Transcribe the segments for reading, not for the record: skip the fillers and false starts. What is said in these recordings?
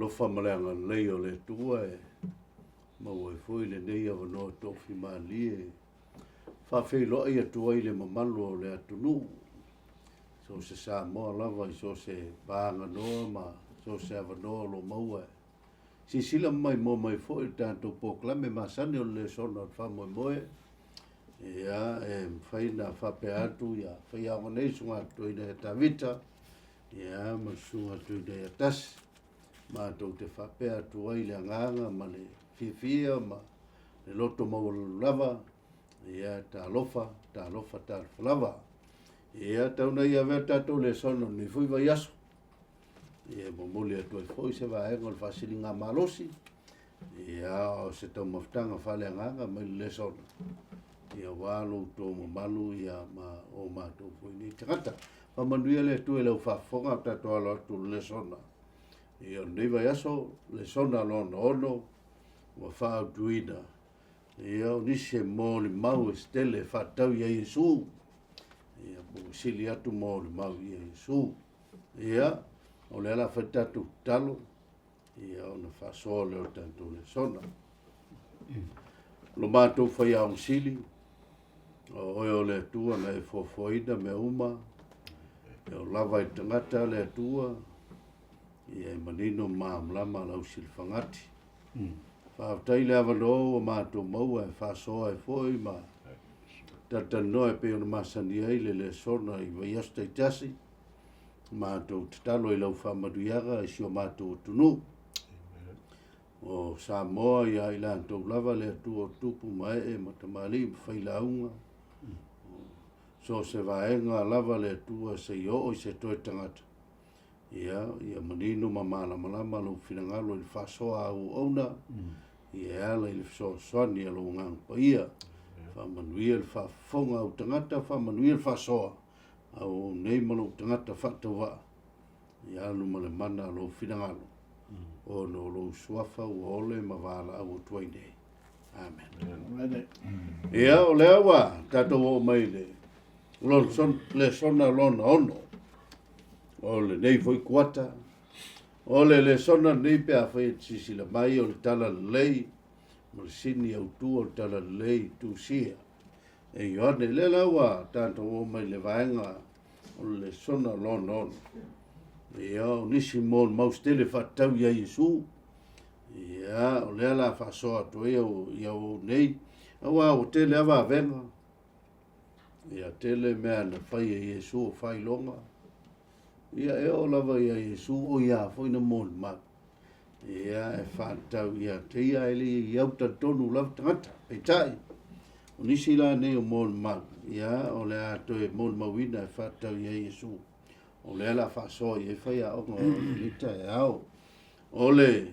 alofa ma le agalelei o le Atua e maua ai foi lenei avanoa toafimalie e faafeiloai atu ai i le mamalu o le atunuu, so o se Samoa lava i so o se vaaganoa ma so o se avanoa o lo o maua e silasila ma maimoa mai foi i le tatou polokalame masani o le lesona o le faamoemoe. Ia, e mafai ona faapea atu ia faiaoga nei susuga ia Tavita, ia ma le susuga Tuina ia Tasi, matou te faapea atu ai le agaga ma le fiafia ma le loto maualalo lava, ia talofa, talofa, talofa lava. Ia tau na ia avea tatou lesona o lenei foi vaiaso. Ia momoli atu ai foi se vaega o le faasiligamalosi, ia o se taumafataga faaleagaga mai le lesona. Ia aua lo outou mamalu ia ma o matou foi nei tagata. Faamanuia le Atua i lau faafofoga o tatou alo atu i le lesona. Ia o lenei vaiaso, lesona lona ono, ua faaautuina. Ia o nisi e molimau e se tele e faatatau ia Iesu. Ia po ua sili atu molimau ia Iesu. Ia, o lea la fai tatou tatalo, ia ona faasoa lea o le tatou lesona. Lo matou faiaoga sili, o oe o le Atua na e foafoaina mea uma, e o lava i le tagata le Atua, ia e manino ma malamalama lau silafagati. Faafetai le avanoa ua matou maua e faasoa ai foi ma talatalanoa e pei ona masani ai le lesona i vaiaso taitasi. Matou tatalo i lau faamanuiaga i si o matou atunuu. O Samoa ia i latou lava le Atua o tupu ma ee ma tamalii ma failauga. So o se vaega lava le Atua seia oo i se toe tagata. Ia, ia manino ma malamalama lou finagalo i le faasoa a auauna, ia e ala i le fesoasoani a lou Agaga Paia. Faamanuia le faafofoga a ou tagata, faamanuia le faasoa a ou nei ma lou tagata faatauvaa, ia alu ma le mana a lou finagalo, ona o lou suafa ua ole ma valaau atu ai nei. Amen. Ia, o lea ua tatou oo mai i le lesona lona ono o lenei foi kuata. O le lesona lenei pe afai e te silasila mai o le Talalelei ma le sini autu o le Talalelei tusia e Ioane. Lea la ua tatou oo mai i le vaega o le lesona lona ono. Ia, o nisi molimau se tele faatatau ia Iesu. Ia, o lea la faasoa atu ai i au nei, aua ua tele lava avega, ia tele mea na fai e Iesu o faailoga. Ia e oo lava ia Iesu o ia foi na molimau. Ia e faatatau ia te ia e le i au talitonu lava tagata. Peitai, o nisi la nei o molimau, ia o le a toe molimauina e faatatau ia Iesu. O lea la faasoa i ai faiaoga o lenei taeao. O le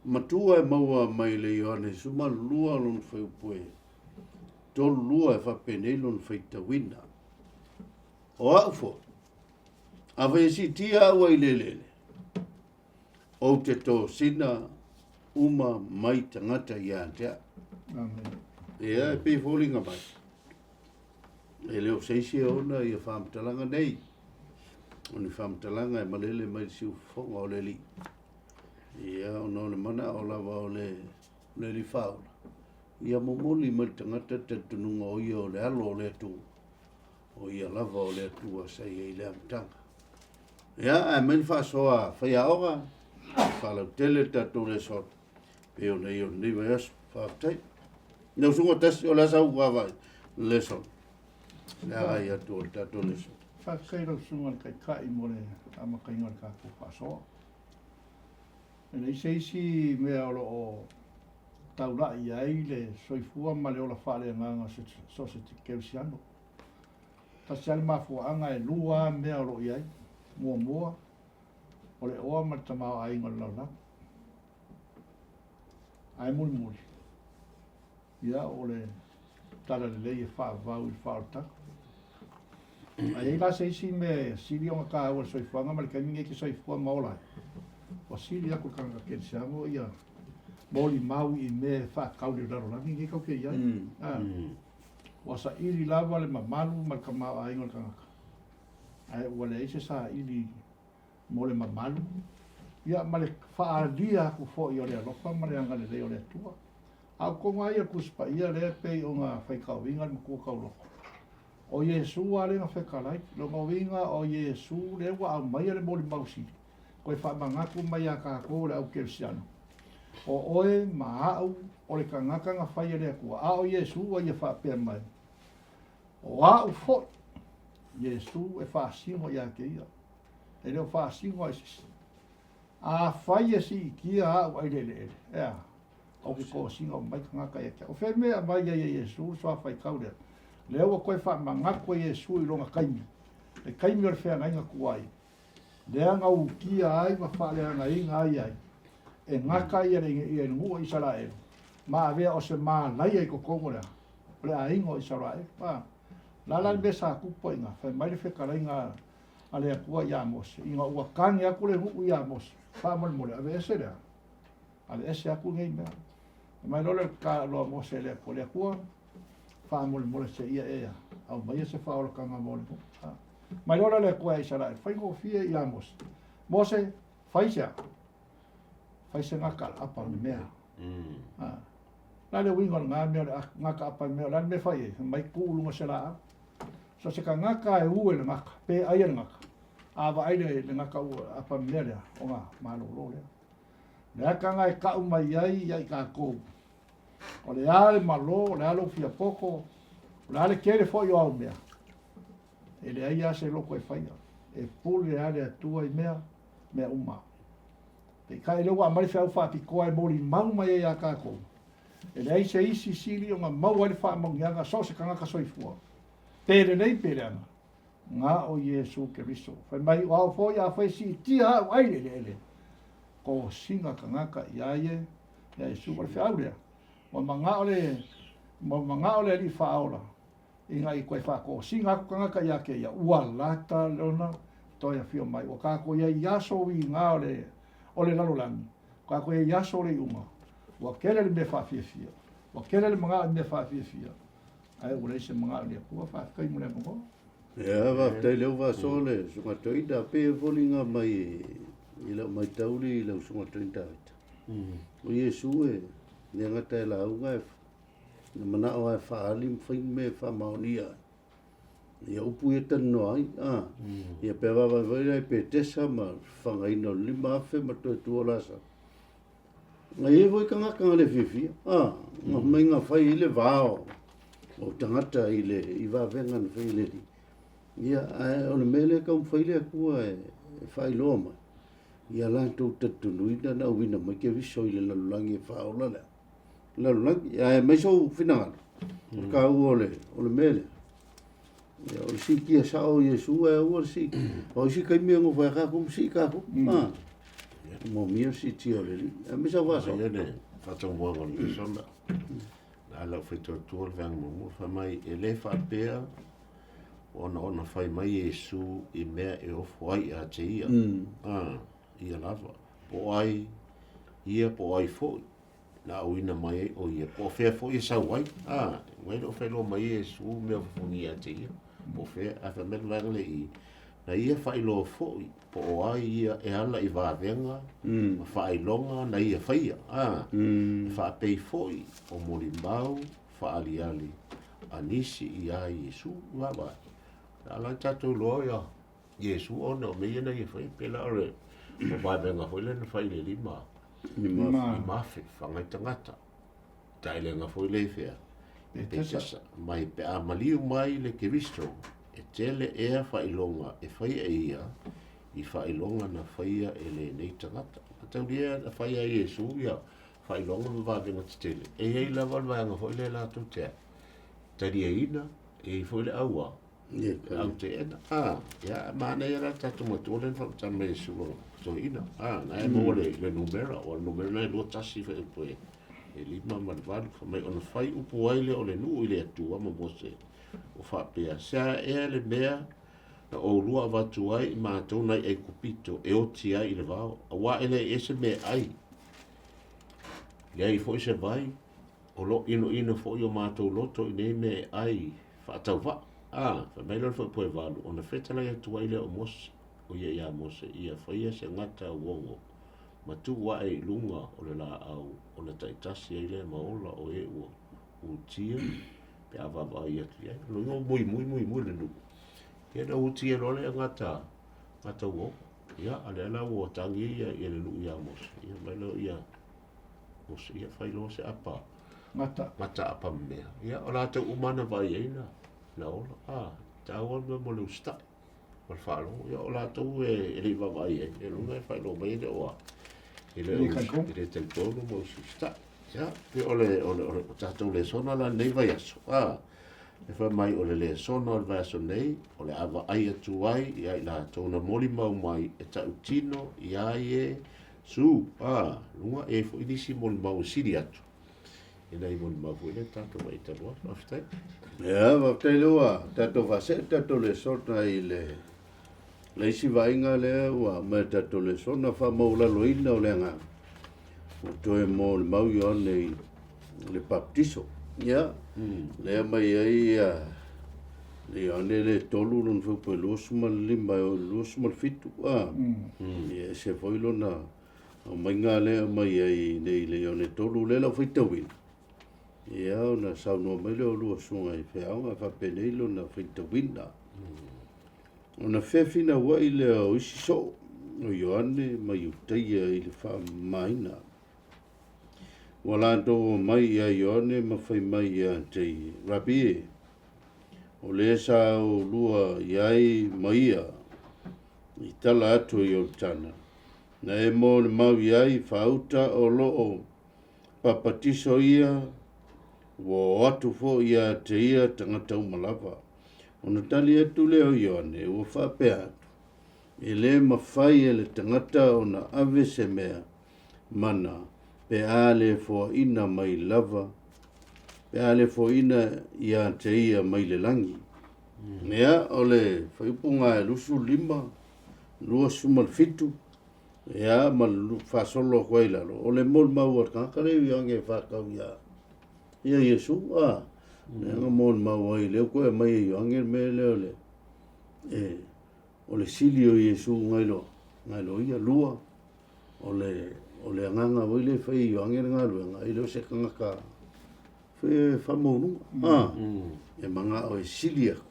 matua e maua mai le Ioane 12 lona fuaiupu e 32 e faapenei lona faitauina. O au foi, afai e siitia au ai le eleele, ou te tosina uma mai tagata ia te au. Amen. Ia, e pei foliga mai. E le o se isi e ona ia faamatalaga nei. O ni faamatalaga e malele mai le siufofoga o le Alii. Ia, ona o le manao lava o le, le Alii Faaola, ia momoli mai le tagata le talitonuga o ia o le alo o le Atua, o ia lava o le Atua sa i ai i le amataga. Ia, ae mai le faasoa faiaoga, faalautele le tatou lesona, pei ona i o lenei vaiaso. Faafetai. Lau susuga Tasi, o le a sau vaavaai lesona? Le agai atu o le tatou lesona. Faafetai lau susuga i le Taitai mo le amataina o le tatou faasoa. E leai se isi mea o lo o taulai i ai le soifua ma le ola faaleagaga o so o se kerisiano. Tasi lava le mafuaaga e lua lava mea o lo o i ai. Muamua, o le oa ma le tamaoaiga o le lalolagi. Ae mulimuli, ia o le talalelei e faavavau i le faaolataga. A i ai la se isi mea e sili ona taua i le soifuaga ma le taimi lenei e te soifua ma ola ai, ua sili atu i le tagata kerisiano ia molimau i mea e faatau i le lalolagi lenei tatou te i ai. Ua saili lava le mamalu ma le tamaoaiga o le tagata, ae ua leai se saili mo le mamalu Ia, ma le faaalia aku foi o le alofa ma le agalelei o le Atua. A o totonu lava ia o le Tusi Paia lea e pei ona faitauina le Matua Tauloko, o Iesu lava lea na fetalai. Lona uiga o Iesu lea ua aumaia le molimau sili, toe faamanatu mai ia tatou le au kerisiano, o oe ma au o le tagata na fai e le Atua, a o Iesu ua ia faapea mai, O au foi, Iesu e faasino ia te ia, e le o faasino ai se isi. Afai e siitia au ai le eleele, e a? Ou te tosina uma mai tagata ia te au. O fea mea e aumai ai e Iesu le suafaitau lea? Lea ua toe faamanatu e Iesu i lona taimi, le taimi o le feagaiga tuai, lea na utia ai ma faaleagaina ai ai e gata ia le ia le nuu o Isaraelu, ma avea o se malaia i totonu o le a? O le aiga o Isaraelu. A, la la le mea sa tupu ai i ina, fai mai le fetalaiga a le Atua ia Mose, ina ua tagi atu le nuu ia Mose, faamolemole, aveese lea, aveese atu nei mea. Fai mai loa le tatalo a Mose i le Atua, le Atua, faamolemole se ia ea, aumaia se faaolataga mo le nuu. Mai loa lea le Atua ia Isaraelu, faigofie ia Mose. Mose, fai se a? Fai se gata apa o le mea. Mm. La le uiga o lena mea o le gata apa mea, o le a le mea e fai ai? Fai mai tuu luga o se laau. So se tagata e u e le gata, pe ai e le gata, a vaai le, le gata u apa mea lea, ona malolo lea. Le akaga e kau mai ai ia i tatou, o le a le malo, o le a lou fia poto, o le a le tele foi o au mea, e leai lava se loko e faia, e pule lava le Atua i mea, mea uma. Peitai lea ua aumai le feau faapitoa e molimau mai ai ia tatou, e leai se isi sili ona maua ai le faamanuiaga so o se tagata soifua, pe lelei pe leaga, na o Iesu Keriso. Fai mai, o au foi afai e siitia au ai le eleele, kosina tagata ia ia, ia Iesu. O le feau lea, ua manao le, ua manao le Alii Faaola, ina ia toe faatosina atu tagata ia te ia, ua lata lona toe afio mai. Ua tatou i ai i aso uiga o le, o le lalolagi, ua tatou i ai i aso o le iuga, ua tele le mea faafiafia, ua tele le manao i mea faafiafia, ae ua leai se manao i le Atua. Faafetai mo le avanoa. Ia, faafetai lea ua faasoa le Susuga Toeaina. Pei e foliga mai i lau matau i lau Susuga Toeaina Tavita. O Iesu e le gata e lauga e Na manao lava e faaali ma fai ni mea e faamaonia ai ia upu ia e talanoa ai, a. Ia pe vaavaai foi la i Petesa ma le fagaina o le 5,000 ma toe tua o Lasalo. Na i ai foi tagata na le fiafia, a, na fai mai na fai ai le va o, o tagata i le i vavega na fai e le Alii. Ia, ae o le mea lea e taumafai le Atua e, e faailoa mai, ia latou talitonuina na auina mai Keriso i le lalolagi e faaola le lalolagi. Ae aumai sou finagalo, o le taua o le, o le mea lea. Ia, o le siitia sao o Iesu ae aua le sii. O isi taimi e nofo ai tatou ma sii tatou. Ah. Moomia le siitia o le Alii. Aumai sau faasoa. Ia le faataumuaga o le lesona. Na lau faitoatua le vaega muamua, fai mai, e le faapea ona ona fai mai Iesu i mea e ofo ai ia te ia. Ah, ia lava. Po o ai ia, po o ai foi. Na auina mai ai o ia, po o fea foi e sau ai. A, ua e le o failoa mai e Iesu mea fofoni ia te ia, po o fea, ae fai mai le vaega lea i i, na ia faailoa foi po o ai ia e ala i vavega ma faailoga na ia faia. A, e faapei foi o molimau faaaliali a nisi iā Iesu. Vaavaai, a la e tatou iloa ia Iesu ona o mea ia na ia faia, pēlā o le o vavega foi lea na fai i le 5,000 whangai tagata. Taelega foi lea i fea? Petesa. Mai pe a maliu mai le Keriso, e tele ea faailoga e faia e ia i faailoga na faia e lenei tagata. Mataulia na faia e Iesu ia faailoga ma vavega tetele. E i ai lava le vaega foi lea latou te taliaina, e i ai foi le aua Au teena. Ah, ia, manaia la tatou matua lea na faamatala mai e Susuga Toeaina. Ah, na e maua le, le numera, o le numera na e 21 fai upu e, e 5 ma le 8. Fai mai ona fai upu ai lea o le nuu i le Atua ma Mose, o faapea, se a ea le mea na oulua avatu ai i matou nai Aikupito e oti ai i le vao, auā e leai ea se meaai, leai foi se vai, O lo inoino foi o matou loto i nei mea e ai faatauvaa. A, fai mai lea o le fuaipua e valu, ona fetalai atu ai lea o Mose, o ia iā Mose, ia faia se gata uogo. Ma tuu ae i luga o le laau ona taitasi ai lea ma ola o e ua utia pe a vaavaai atu i ai. O lona uiga ua muimui muimui le nuu, ia na utia loa lea gata, gata ua oo. Ia, a o lea la ua tagi ia, ia le nuu ia Mose, ia mai lea ia Mose, ia fai loa se apa, Gata. gata apa mea. Ia, o latou uma na vaai ai na, na ola. A, taua le mea mo le usitai ma le faalogo. Ia, o latou e le i vaavaai i ai, ia lona e faailoa mai e le o a, e le o, e le talitonu ma usiusitai. Ia, pei o le, o le, o le tatou lesona la lenei vaiaso, a, e fai mai o le lesona o le vaiaso nei, o le a vaai atu ai ia i latou na molimau mai e tautino iā Iesu, a, luga e i ai foi nisi molimau e sili atu i nai molimau foi lea tatou vaai talu ai. Faafetai. Ia, faafetai lea ua tatou faasee tatou lesona i le le isi vaaiga lea ua aumai e tatou lesona faamaualaloina o le agaga ua toe molimau Ioane i le baptiso. Ia, lea mai ai ia le Ioane le 3 lona fuaiupu e 25 e oo i le 27, a. Ia, ese foi lona aumaiga lea e aumai ai nei le Ioane 3 lea lau faitauina. Ia, ona saunoa mai lea o lua susuga i feaoga faapenei lona faitauina. Ona fefinauai lea o isi soo o Ioane ma Iutaia i le faamamaina. Ua latou omai ia Ioane ma fai mai ia te ia, Rabi e, o le sa oulua i ai ma ia i tala atu i Ioritana, na e molimau i ai faauta o lo o papatiso ia, ua o atu foi ia te ia tagata uma lava. Ona tali atu lea o Ioane, ua faapea atu, E le mafai e le tagata ona ave se mea mana pe a le foaina mai lava, pe a le foaina ia te ia mai le lagi. Ia, o le faaiupuga e 25, 27, ia, ma le faasolo atu ai i lalo, o le molimau a le tagata lea i age e whakau ia, ia Iesu, a, lea na molimau ai, lea koe mai e Ioane le mea lea o le, e, o le sili o Iesu ngai lo, ngai lo ia, lua, o le, o le agaga foi lea e fai e Ioane le galuega, e le o se tagata foi e faamaualuga, a, e manao e sili atu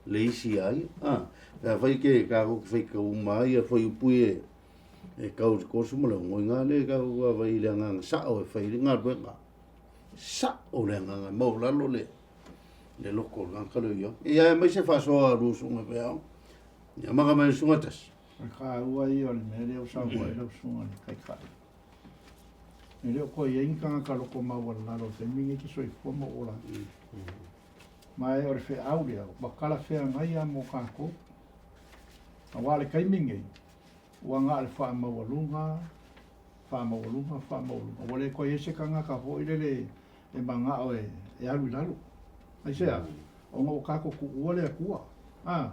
le isi iā ia, a. Pe afai ke kākou ke faitau uma ai ia fuaiupu ia e kau i le 36, i ngā lea kākou vaavaai i le agaga sa'o e fai ai le galuega. Sa'o le agaga e maualalo le le loko o le tagata lea o Ioane. Ia aemaise faasoa a lua usuga pe ao. Ia maka mai le susuga tasi. O le taua ia o le mea lea ua saunoa ai lau susuga i le Taitai. E le o toe i ai ni tagata loko maualalalo i le taimi lenei e te soifua ma ou ola atu. Ma e o le feau lea ua talafeagai lava mo tatou. Aua o le taimi lenei, ua na o le faamaualuga, faamaualuga, faamaualuga. Ua le toe i ai se tagata foi lele e manao e alu i lalo. Aisea? Ona ua tatou tuua le Atua. A,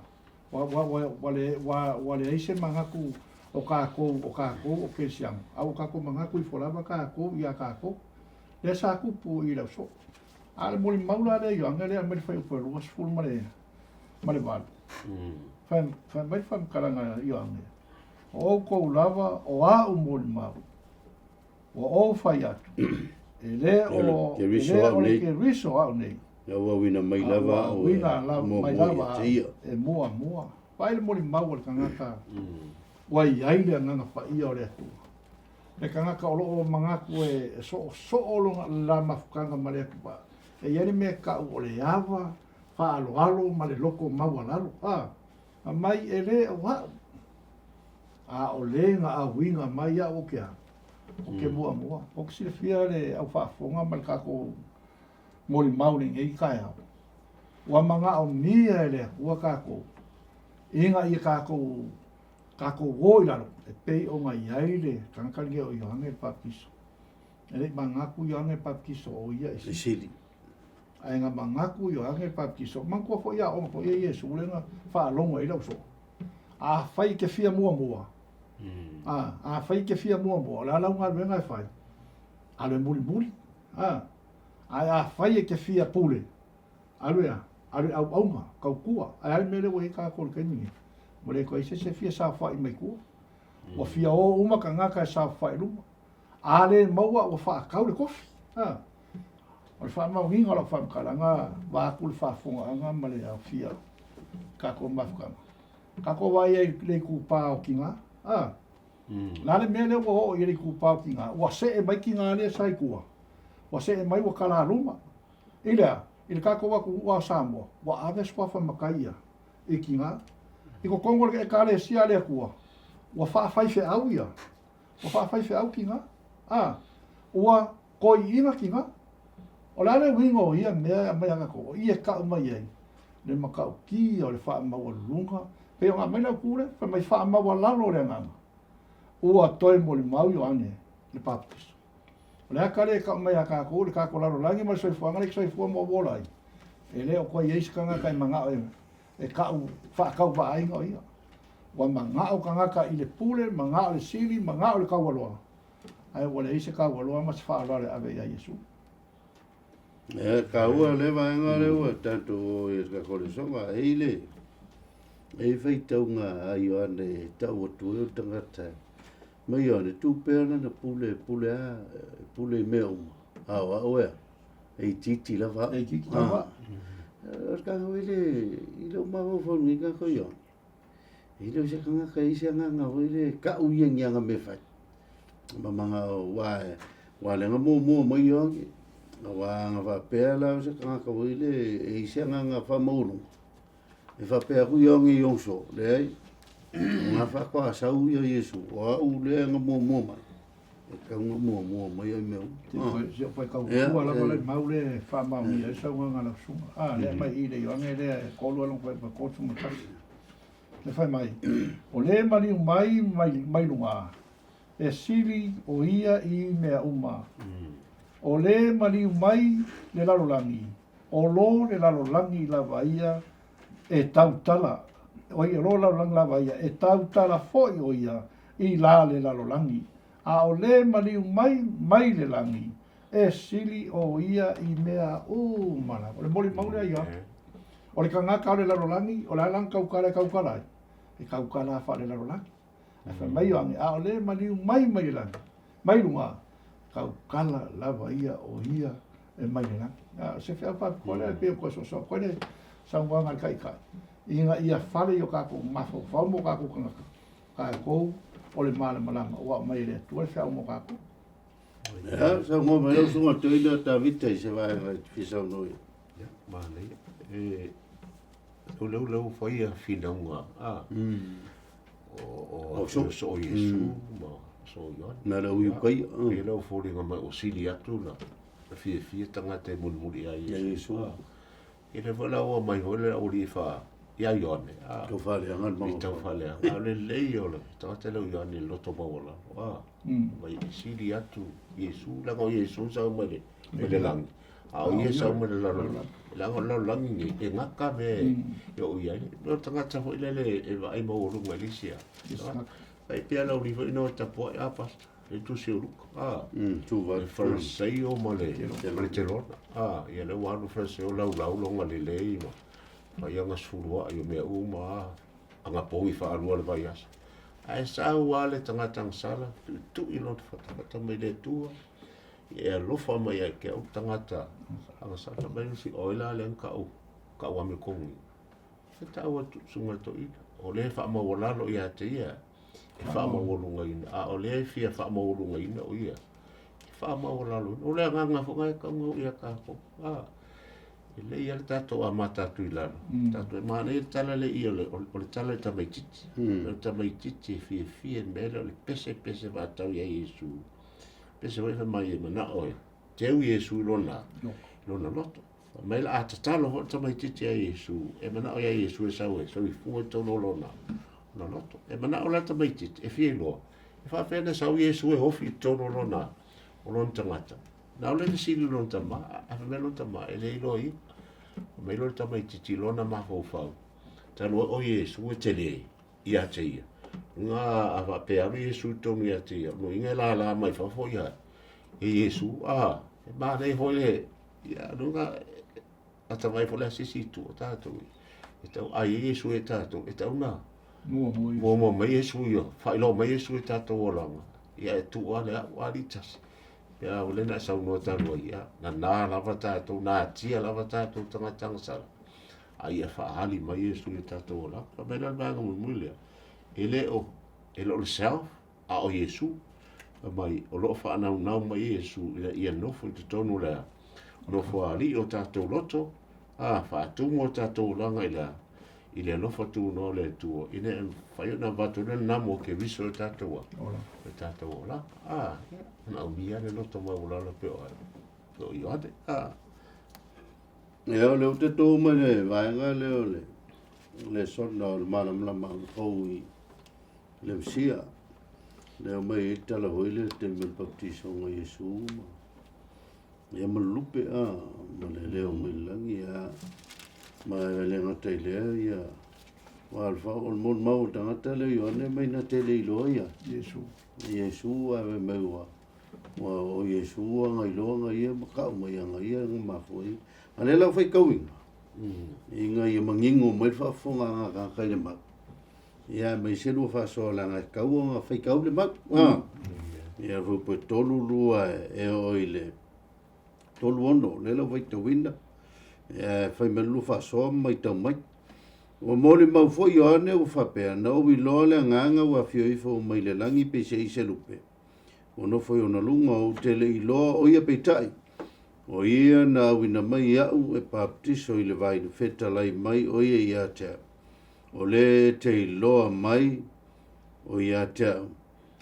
ua, ua, ua, ua, le, ua, ua leai se manatu o tatou, o tatou o kerisiano, a ua tatou manatu ifo lava tatou ia tatou. Lea sa tupu i le ausoo. A o le molimau la lea Ioane lea aumai le fuaiupu e 20 ma le, ma le 8. Fai, fai mai le faamatalaga a Ioane, o outou lava o a'u molimau, ua ou fai atu, e le o, e le o le Keriso a'u nei, a ua auina mai lava a'u e muamua ia te ia. E muamua. Vaai le molimau a le tagata ua i ai le Agaga Paia o le Atua. Le tagata o lo o manatu e soosoo lona la mafutaga ma le Atua. E i ai le mea e tau o le ava faaaloalo ma le loto maualalo. A, fai mai e le o a'u, a o le na auina mai a'u ou te a, ou te muamua. Ou te silafia le au faafofoga ma le tatou molimau i lenei taeao, ua manaomia e le Atua tatou ina ia tatou tatou o i lalo e pei ona i ai le tagata lenei o Ioane le Papatiso. E le i manatu Ioane le Papatiso o ia e sili. Ae na manatu Ioane le Papatiso, manatua foi aoga foi ia Iesu lea na faalogo ai le ausoo. Afai e te fia muamua, a, afai e te fia muamua, o le a lau galuega e fai? Alu e mulimuli, a. Ae afai e te fia pule, alu e a? Alu e auauna, tautua. Ae a le mea lea ua i ai tatou i le taimi lenei? Ua le toe i ai se isi e fia saofai mai tua. Ua fia o uma tagata e saofai i luma. A le maua ua faatau le tofi. A. O le faamaoniga o lau faamatalaga vaeatu le faafofogaaga ma le aofia o tatou mafutaga. Tatou vaai ai i le itupa o tina. A. O le a le mea lea ua oo i ai le itupa o tina? Ua see mai tina lea sa i tua. Ua see mai ua talaluma. I le a? I le tatou atunuu lava o Samoa, ua ave suafa matai ia i tina. I totonu o le Ekalesia a le Atua, ua faafaifeau ia, ua faafaifeau tina. A, ua toiina tina. O le a le uiga o ia mea e aumai ia tatou? O i e tau mai ai le matautia o le faamaualuluga, pei ona aumai le autu lea, fai mai faamaualalo le agaga, ua toe molimau Ioane le Papatiso. O le ata lea e tau mai ia tatou, le tatou lalolagi ma le soifuaga lea e soifua ma ou ola ai, e le o toe i ai se tagata e manao e tau faatauvaaina o ia. Ua manao tagata i le pule, manao le sili, manao le taualoa, ae ua leai se taualoa ma se faaaloalo e ave ia Iesu. E taua le vaega lea ua tatou o i le tatou lesona, e i le, e i faitauga a Ioane e tau atu ai o le tagata Mai Ioane, tu pea lana pule, e pule a, e pule i mea uma. A o au ea, e itiiti lava au. E itiiti lava. Ah. O le kanga i le, i le mafaufau nei kaka Ioane. E le o se kangaka i se agaga foi le ka'u ia ni aga mea fai. Ma manga o wa e, wa le nga muamua mai Ioane. Wa anga faapea la o se kangaka foi le e i se agaga faamaualuga. E faapea aku Ioane i ou so, leai, o ngā whakoa sau ia Iesu, o au lea nga muamua mai. E tau nga muamua mai ai mea uma. Si o whai kautua lava le mau le whaamaonia ai sauaga a lau susuga. A, lea mai i le Ioane lea e kolu a lona whai kolu ma tasi. Le whai mai, o le maliu mai mai, mai luga, e sili o ia i mea uma. O le maliu mai le lalolagi, O lo le lalolagi lava ia e tautala, oi, o lo lalolagi lava ia e tautala foi o ia i la le lalolagi, a o le maliu mai mai le lagi, e sili o ia i mea uma lava. O le molimau lea ia, o le tagata o le lalolagi, o le a lana tautala e tautala ai? E tautala faale-lalolagi. Ae fai mai Ioane, a o le maliu mai mai le lagi, mai luga, tautala lava ia o ia e mai le lagi. A o se feau faapitoa lea e pei ona toe soosoo atu ai le saunoaga a le Taitai, ina ia fale i o tatou mafaufau ma o tatou tagata, tatou o le malamalama ua aumai e le Atua le feau mo tatou. Ia, saunoa mai lau susuga Toeaina Tavita i se vaega e te fia saunoa i ai. Ia, manaia. E, o lea ua faia finauga, a, o o so Iesu ma so Ioane. Na le ui kai. E lau foliga mai o sili atu la fiafia tagata e mulimuli ia Iesu. E le foi la ua mai foi le au alii fa ia Ioane. Tau faaleaga le I tau faaleaga. A o le lelei o le tagata lea o Ioane i le loto maualalo. A, mai e sili atu Iesu, leaga o Iesu sa mai le mai le lagi. A o ia sa mai le lalolagi. Leaga o le lalolagi nei, e gata mea e oo i ai. O le tagata foi lele e vaai maualuga i le isi a. Ai pea lau alii foi ina o tapuai, a pastor, le tusi o Luka, a. Le Fariseio ma le ma le Telona. A, ia lea ua alu le Fariseio laulau lona lelei ma fai ana sefuluai o mea uma a, ana pogi faalua i le vaiaso. Ae sau lava le tagata agasala, tuitui lona fatafata mai le Atua, ia e alofa mai ia te au le tagata agasala mai le isi, o ai la lea na tau, tau amiotonu ia. E tau atu i susuga i le toeaina, o lea e faamaualalo ia te ia, e faamaualugaina, a o lea e fia faamaualugaina o ia, e faamaualaloina. O le agaga foi lena e tatau ona oo ia tatou. A, e lelei lava le tatou amata atu i lalo, tatou, e manaia le tala lea i i, o le tala i le tamaitiiti. O le tamaitiiti e fiafia i le mea lea o le pesepese faatau ia Iesu. Pese foi fai mai e manao e teu Iesu i lona, lona loto. Fai mai la, a tatalo foi le tamaitiiti ia Iesu, e manao ia Iesu e sau e soifua i totonu o lona, lona loto. E manao la le tamaitiiti e fia iloa, e faapefea ona sau Iesu e ofi i totonu o lona, o lona tagata. Na o le fesili i lona tama, ae fai mai lona tama, e le iloa ia. Fai mai loa le tamaitiiti i lona mafaufau, talu ai o Iesu e tele ia te ia. Nga a faapea alu Iesu i totonu ia te ia, lona uiga e lala mai fafo ia e Iesu, a, e manaia foi le, ia, lona uiga a ta vaai foi la i se isi itu o tatou, e tau ai Iesu e tatou, e tau na. Muamua mai Iesu ia, faailoa mai Iesu i tatou olaga, ia e tuu lava le au alii tasi. Pe a o lea na e saunoa talu ai, ia, nana lava tatou, natia lava tatou tagata agasala. A ia faaali mai Iesu i tatou olaga. Fai mai la le vaega mulimuli lea, e le o, e le o le self, a o Iesu. Fai mai, o lo o faanaunau mai Iesu ina ia nofo i totonu o le a, nofoalii o tatou loto, a, faatumu o tatou olaga i le a, i le alofa tunoa o le Atua, ina ia mafai ona avatu ai le namo o Keriso i tatou a, i tatou olaga. A, ia, manaomia le loto maualalo pei o ai, pei o Ioane. A. Ia, o lea ou te tou mai le vaega lea o le lesona o le malamalamaga fou i le Mesia. Lea mai ai le tala foi lea i le taimi o le baptisoga o Iesu ma ia ma le lupe a ma le leo mai le lagi a ma e le gata i lea ia wa le fa o le molimau o le tagata lea Ioane mai na te le iloa ia Iesu. Iesu ae mai ua ua o Iesu aga iloa aga ia ma kau mai aga ia nga mafua ia. A lea la ua faitauina ina ia manino mai le faafofoga a tagata i le mau. Ia aemaise lua faasoa leaga e tatau ona faitau le mau. Ah. Ia foi pe tolu lua e oo i le 36, lea la ua faitauina. Ia fai mai lua faasoa ma maitau mai. Ua molimau foi Ioane ua faapea, na ou iloa le agaga ua afio ifo mai le lagi peiseai se lupe. Ua nofo i ona luga, ou te le iloa o ia peitai. O ia na auina mai iaʻu e baptiso i le vai na fetalai mai o ia ia te au. O le e te iloa mai o ia te au,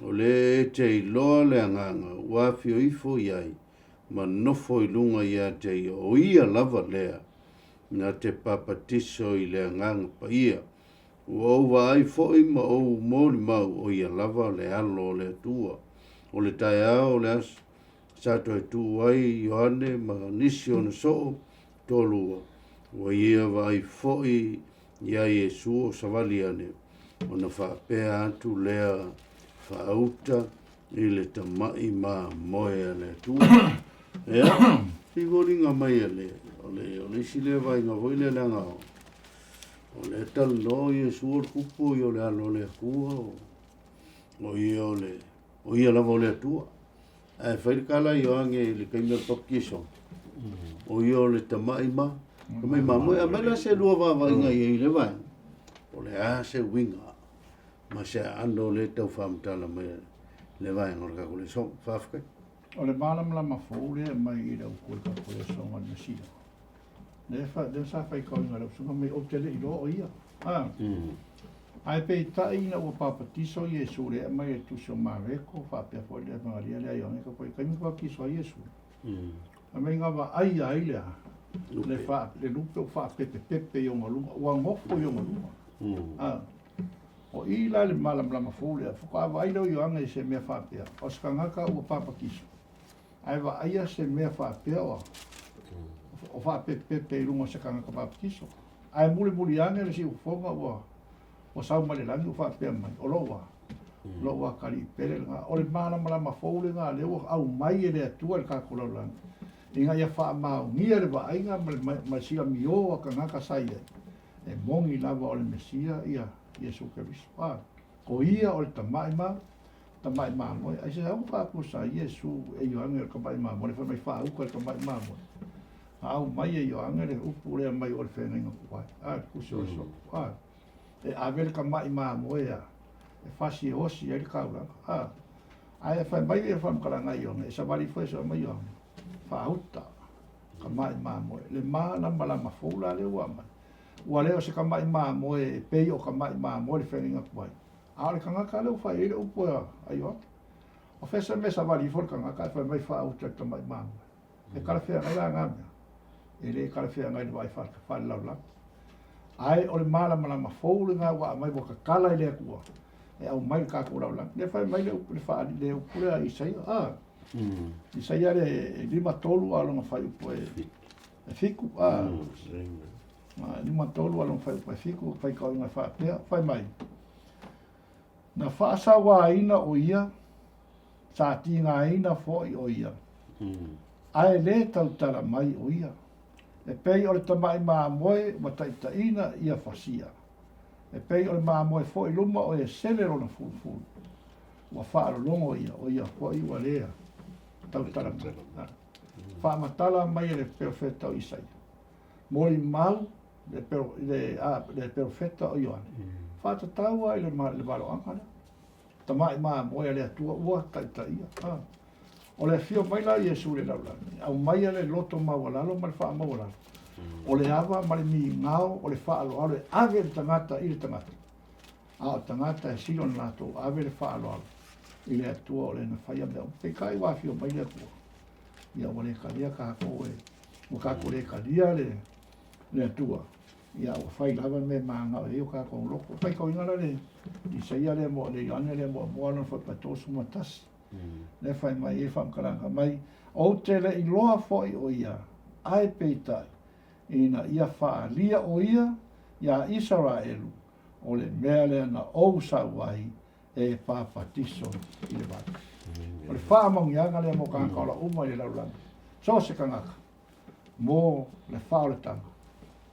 o le e te iloa le agaga ua afio ifo i ai ma nofo i luga ia te ia, o ia lava lea na te papatiso i le Agaga Paia. Ua ou vaai foi ma ou molimau o ia lava le Alo o le Atua. O le taeao o le aso sa toe tuu ai Ioane ma nisi ona soo toalua, ua ia vaai foi iā Iesu o savali ane, ona faapea atu lea faauta i le tamaʻi mamoe a le Atua. Ia, i foliga mai e le, o le, o le isi lea vaaiga foi lea leaga o, o lea talanoa o Iesu o le kupu ia o le alo o le Atua, o, o ia o le, o ia lava o le Atua. Ae fai le tala Ioane i le taimi o le baptiso, o ia o le tamaʻi ma, tamaʻi mamoe. Aumai la se lua vaavaaiga i ai i le vaega, o le a se uiga ma se aano lea e tau faamatala mai le vaega o le tatou lesona. Faafetai. O le malamalama fou lea e aumai i le upu o le tatou lesona o le Mesia. Lea fa, lea sa faitauina e lau susuga mai ou te le iloa o ia. A. Ae peitai ina ua papatiso Iesu lea e aumai e le Tusi o Mareko faapea foi le Evagalia lea a Ioane ka foi taimi na papatiso ai Iesu. Fai mai na vaaia ai le a? Le fa, le lupe ua faapepepepe i ona luga, ua nofo i ona luga. A. O i la le malamalama fou lea, faatoa vaai lea o Ioane i se mea faapea, o se tagata ua papatiso. Ae vaaia se mea faapea o, o faapepepe i luga o se tagata papatiso. Ae mulimuli ane le siufofoga ua, ua sau mai le lagi ua faapea mai, o lou a, lou atalii pele lena. O le malamalama fou lena lea ua aumai e le Atua i le tatou lalolagi, ina ia faamaonia le vaaiga ma le, ma le silamio a tagata sa i ai, e moni lava o le Mesia ia Iesu Keriso. A, o ia o le Tamaʻi ma Tamaʻi mamoe. Aisea ua faatusa ai Iesu e Ioane o le tamaʻi mamoe, le fai mai faauta le tamaʻi mamoe. Na aumai e Ioane le upu lea mai o le feagaiga tuai. A, le tusi o le sopo. A, e ave le tamaʻi mamoe a, e fasi e osi ai le taulaga. A, ae fai mai le faamatalaga a Ioane, e savali ifo e soa mai Ioane, faauta tamaʻi mamoe. Le malamalama fou la lea ua aumai. Ua le o se tamaʻi mamoe e pei o tamaʻi mamoe le feagaiga tuai. A o le tagata lea ua fai ai le upu a Ioane, o fea se mea savali ifo le tagata ae fai mai faauta i le tamaʻi mamoe? E talafeagai la na mea? E le talafeagai i le vaai faale-lalolagi. Ae o le malamalama fou lena ua aumai ua tatala e le Atua e aumai i le tatou lalolagi. Lea fai mai le upu, le faa, le upu lea a Isaia, a, Isaia le 53 a lona fuaiupu e 7, a, 53 a lona fuaiupu e 7, faitauina faapea, fai mai, Na faasauaina o ia, sa tigaina foi o ia, ae le tautala mai o ia, e pei o le tamaʻi mamoe ua taitaiina ia fasia. E pei o le mamoe foi i luma o Esele lona fulufulu, ua faalologo ia, o ia foi ua lea tautala mai. Faamatala mai e le perofeta o Isaia. Molimau le, le, a, le perofeta o Ioane. Faatatau lava i le, le valoaga lea. Tama'i mamoe a le Atua ua taitaia. A. O le afio mai la o Iesu i le lalolagi, aumaia le loto maualalo ma le faamaualalo, o le ava ma le migao o le faaaloalo e ave le tagata i le tagata, a o tagata e sili ona latou ave le faaaloalo i le Atua o le na faia mea uma. Peitai ua afio mai le Atua, ia ua le talia tatou e, ua tatou le talia le, le Atua, ia ua fai lava le mea e mananao i ai o tatou loto. Faitauina la le Isaia lea mo le Ioane lea muamua lona fuaiupu 31. Lea fai mai ai faamatalaga mai, Ou te le iloa foi o ia, ae peitai, ina ia faaalia o ia iā Isaraelu, o le mea lea na ou sau ai e papatiso i le vai. O le faamanuiaga lea mo tagata ola uma i le lalolagi, so o se tagata, mo le faaolataga,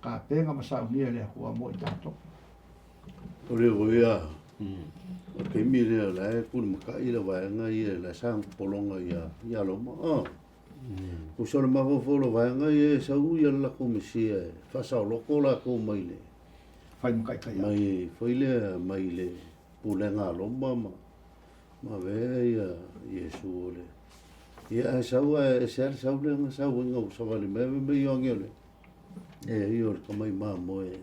tapena ma saunia e le Atua mo i tatou. O le oia, o le taimi lea o la e pulemaka'i le vaega ia la e sa pologa ia ia Roma. Oh. Tusa o le mafaufau o le vaega ia e sau ia le latou Mesia e faasaoloko latou mai le Fai ma taitai mai foi lea mai le pulega a Roma ma ma avea ia Iesu o le ia ae sau ae ese lava le sau lea na sau ai na ua savali mai fai mai Ioane o le e ia o le tamai mamoe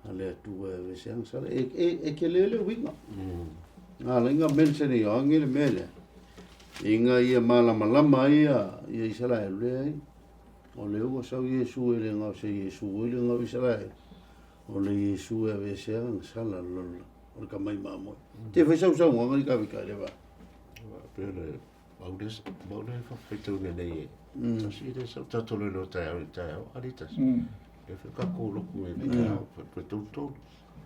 a le Atua e aveese ana sala. E, e, e tele le uiga. Na ala ai na mention e Ioane le mea lea. Ina ia malamalama ai ia, ia Isaraelu leai. O lea ua sau Iesu e le na o se Iesu oi le na o Isaraelu. O le Iesu e aveese ana sala lola. O le tamai mamoe. Te fai sau saunoaga i kavika i le vaa. Pe le mau le faafetaina nei e tasi le sau tatou le loa taeao i le taeao ali tasi. Le fai tatou lotu i le taeao pe tolu tolu.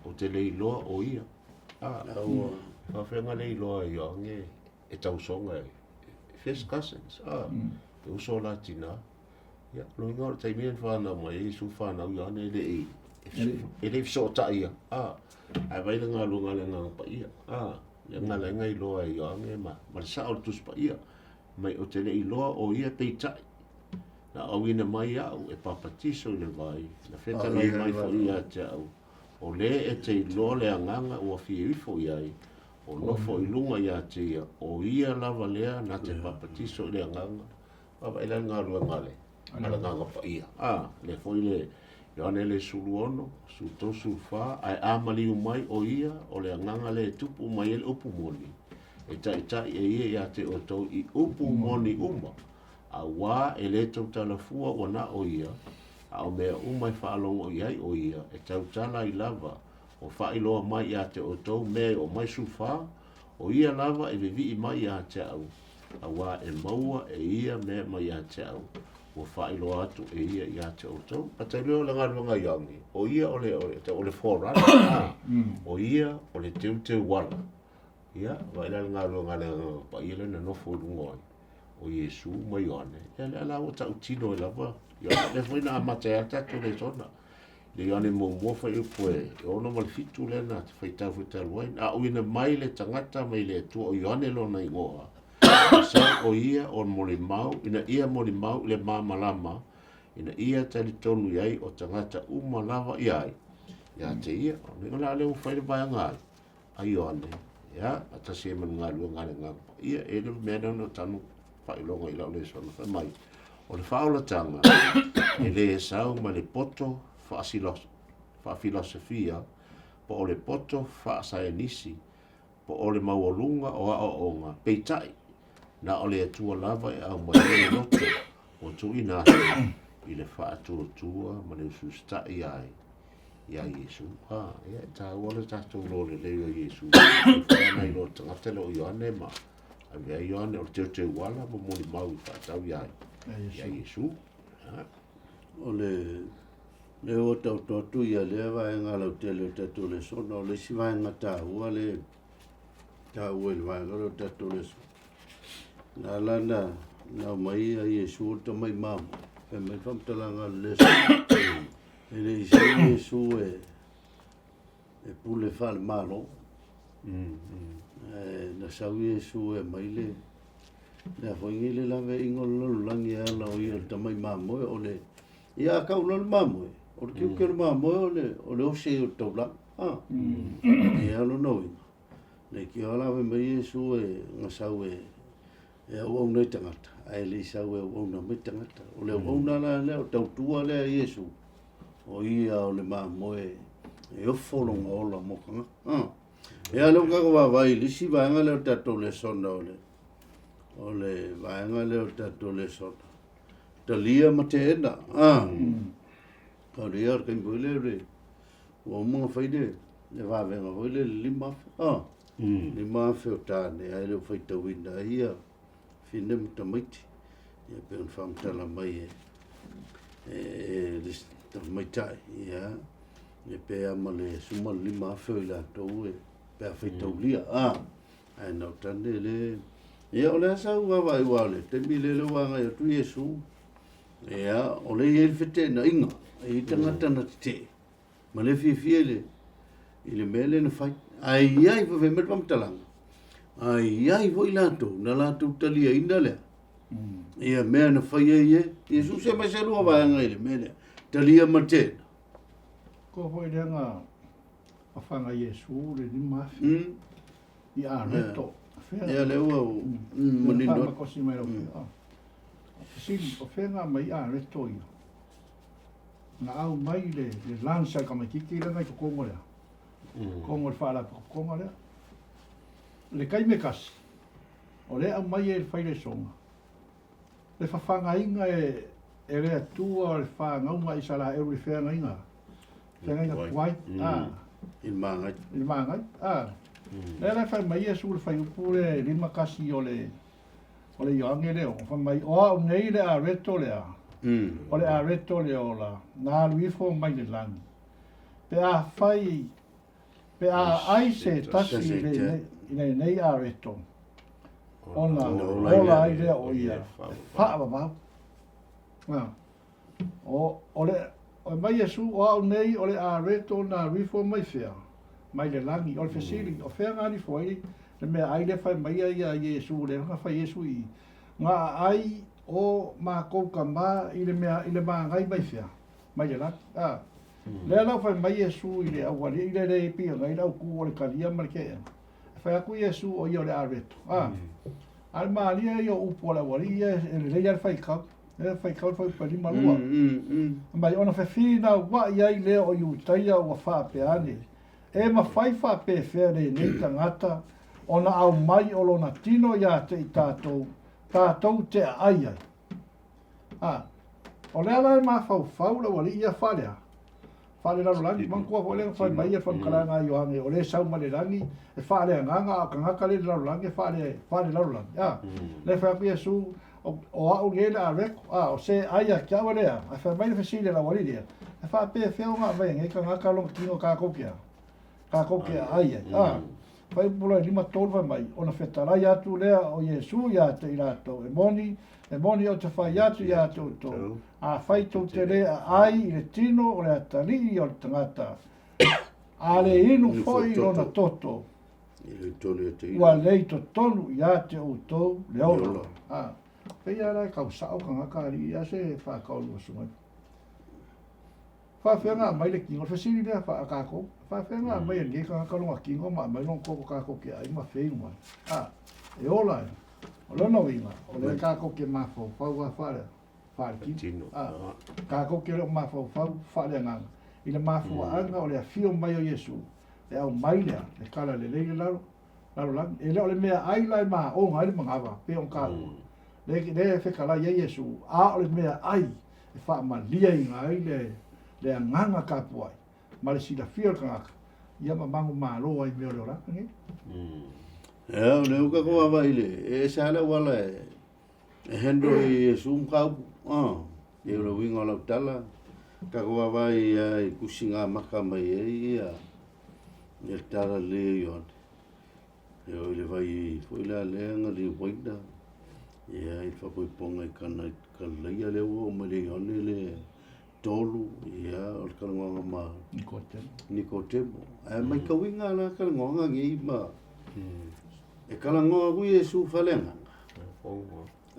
Ou te le iloa o ia. Ah, faafeaga le iloa ia ange e tausoga e first cousins. Ah, e uso la tina. Ia, loiga o le taimi na whanau mai ai Iesu whanau ia ane le i e le fesootai ia. Ah, ae vai le galuega a le Agaga Paia. Ah, le agaga e iloa ai Ioane ma, ma le sao o le Tusi Paia. Mai ou te le iloa o ia peitai. Na auina mai au e papatiso i le vai, na fetalai mai foi ia te au, o le e te iloa le agaga ua fia ifo i ai, o nofo i luga ia te ia, o ia lava lea na te papatiso i le agaga. Vaavaai la le galuega a le Agaga Paia. A, lea foi le Ioane le 16, 13, 14, ae a maliu mai o ia, o le agaga lea e tupu mai ai le upu moni, e taitai e ia ia te outou i upu moni uma, auā e le tautala fua ua na o ia, a o mea uma e faalogo i ai o ia, e tautala ai lava, ua faailoa mai ia te outou mea e oo mai 14, o ia lava e vivii mai ia te au, auā e maua e ia mea mai ia te au, ua faailoa atu e ia ia te outou. A tailo o le galuega i Ioane, o ia o le, o le, o le forerunner, a, o ia o le teuteu ala. Ia, vaai la le galuega a le Agaga Paia lea na nofo i luga o ai, o Iesu ma Ioane. Ia, lea la ua tautino ai lava Ioane. Lea foi na amata ai lava le tatou lesona. Le Ioane muamua fuaiupu e 6 ma le 7 lea na faitau foi talu ai. Na auina mai le tagata mai le Atua o Ioane lona igoa, e sau o ia o molimau, ina ia molimau i le malamalama, ina ia talitonu i ai o tagata uma lava i ai, ia te ia. O le la lea ua fai le vaega ai, a Ioane, ia, faatasi ai ma le galuega a le Agaga Paia. E le mea lea na tanu faailoga i lau lesona fai mai, o le faaolataga e le sau mai le poto faafilosofia po o le poto faasaienisi po o le maualuga o aoaoga, peitai, na o le Atua lava e aumai ai le loto ua tuuina atu i le faatuatua ma le usuusita'i ai iā Iesu. A, ia, e taua le tatou iloa lelei o Iesu. E whai ana iloa tagata le o Ioane ma avea Ioane o le teuteuala ma molimau i whaatau iā iā Iesu. O le lea ua taoto atu ia lea vaega lautele o tatou lesona, o le isi vaega taua le taua i le vaega lea o tatou lesona. Na ala na na aumai ia Iesu o le tamai mamoe, fai mai le faamatalaga a le lesona. E le i sau Iesu e e pule faale-Malo. Ae na sau Iesu e aumai le, le a foi nei le laveaiga o le lalolagi e ala o ia o le tamai mamoe o le, ia a tau loa le mamoe, o le tiute o le mamoe o le, o le ose o le taulaga. A, ia lona uiga, leitioa lave mai Iesu e na sau e, e auauna i tagata, ae le i sau e auauna mai tagata. O le auauna la lea, o tautua lea a Iesu, o ia o le mamoe e ofo lona ola mo tagata. Ah. Ia lea ua tatou vaavaai i le isi vaega lea o le tatou lesona o le o le vaega lea o le tatou lesona. Talia ma teena. Ah. Ka le ia o le taimi foi lea o le ua uma ona fai le le vavega foi lea le 5,000. Ah. 5,000 o tāne ae le o faitauina ai ia fine ma tamaiti. Ia pei ona faamatala mai e e le tamaitai, ia, e pe a ma le 15,000 o i latou e pe a faitaulia, a, ae na o tane le, ia, o le a sau vaavaai aua o le taimi lea le ua agai atu Iesu, ia, o lea e i ai le feteenaiga, e i ai tagata na tetee, ma le fiafia i le, i le mea lea na fai. Ae i ai foi, fai mai le faamatalaga, ae i ai foi latou na latou taliaina lea, ia mea na fai ai e Iesu. Se mai se lua vaega i le mea lea, talia ma tena. Ko foi lea na fafaga Iesu le 5,000 i Areto. Ia lea ua manino atu. Faamakosi mai lau mm. Fesili, o fea na mai Areto ia? Na aumai le, le lunch a le tamaititi lea na i totonu lea. Totonu o le faalapotopotoga lea. Le taimi e tasi, o lea e aumai e le failesoga, le fafagaina e, e le Atua o le fanauga a Isaraelu i le feagaiga, feagaiga tuai, a. I le magai. I le magai, a. Lea la e fai mai Iesu i le fuaiupu lea e 51 o le O le Ioane lea, fai mai, o au nei le areto lea, o le areto le ola, na alu ifo mai le lagi. Pe a fai, pe a ai se tasi i lenei areto, ona ola ai lea o ia, e faavavau. O, o le, o mai Iesu, o au nei o le areto na alu ifo mai fea? Mai le lagi. O le fesili, o fea na alu ifo ai le meaai lea fai mai ai ia Iesu, lea na fai Iesu i i, na aai o makou tama i le mea, i le magai mai fea? Mai le lagi. A, lea la ua fai mai Iesu i le aualii lea le pei ona i ai le autu o le talia ma le teena. E fai atu Iesu o ia o le areto. A, a o le malie ia o upu a le aualii ia e lelei lava le faitau. E faitau le fuaiupu e 52. Mai ona fefinauai ai lea o Iutaia ua faapea ane, E mafai faapefea lenei tagata ona aumai o lona tino ia te i tatou, tatou te aai ai? A, o lea la e mafaufau le aualii ia faalea, faalelalolagi, manatua foi lea na fai mai le faamatalaga a Ioane, o le sau mai le lagi e faaleagaga, a o tagata lea i le lalolagi e faale, faalelalolagi. A, lea e fai atu Iesu, o, o au nei le a reko, a, o se ai a te au e lea. Ae fai mai le fesili a le aualii lea, e faapefea ona aumai e nei tagata lona tino tatou te a, tatou te aai ai. A, fai upu loa e 53 fai mai, ona fetalai atu lea o Iesu ia te i latou, e moni, e moni ou te fai atu ia te outou, afai tou te le aai i le tino o le atalii o le tagata, a le inu foi i lona toto, ua le i totonu ia te outou le ola. A, pei lava la e tau sao tagata alii a se faatauluasu mai. Faafefea ona aumai le tino? O le fesili lea a tatou. Faafefea ona aumai e lenei tagata lona tino ma aumai lona toto tatou te ai ma feinu ai? A, e ola e. O lona uiga, o lea tatou te mafaufau lava faale, faaletino. A, tatou te le o mafaufau faaleagaga i le mafuaaga o le afio mai o Iesu e aumai lea, le tala lelei le lalo, lalolagi. E le o le meaai la e maoga ai le manava, pei ona taua. Lea, lea e fetalai ai Iesu, a o le meaai e faamaliaina ai le, le agaga tapuai ma le silafia o le tagata, ia ma manumalo ai i mea o le olaga nei. Ia, o lea ua tatou vaavaai i le, e ese lava le auala e, e handle ai e Iesu mataupu. Ah, e o le uiga o lau tala, tatou vaavaai lava i tusi na amata mai ai ia, ia le tala lelei a Ioane. E oo i le vai foi la lea na liuaina, ia i le faapoipoga i Kana i Kalilaia lea ua oo mai le Ioane le. tolu, ia, o le talanoaga ma Nikotemo. Nikotemo. Ae maitauina la talanoaga nei ma e talanoa aku Iesu faleagaga.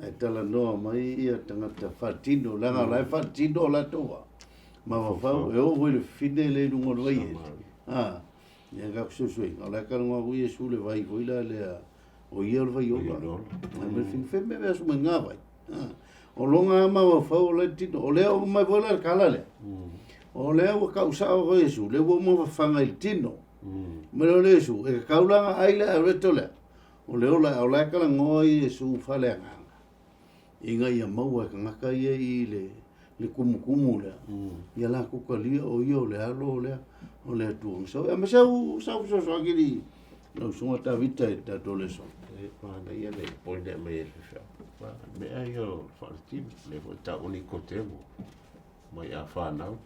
Ae talanoa mai ia tagata faatino, leaga o la e faatino o latou a mafaufau, e oo foi i le fafine lea i luga o le vaiete. A, ia ka fesoasoaina, o la e talanoa aku Iesu i le vai foi la lea, o ia o le vai ola. Ae mai le fafine, fai mea aso mai ngā vai. O lona lava mafaufau o la e tino, o lea ua mai foi la le tala lea. O lea ua tau sao foi Iesu, lea ua uma fafaga i le tino. Mai lea o le Iesu, e tatau la ona ai le areto lea. O le ola, o la e talanoa Iesu faaleagaga, ina ia maua e tagata ia i le, le tumutumu lea, ia latou talia o ia o le Alo lea o le Atua na sau. Aemaise au sau fesoasoani i lau Susuga Tavita i le tatou lesona. E manaia le point e aumai e le faifeau. Mea ia o le faaletino, lea foi e taua Nikotemo mai a fanau.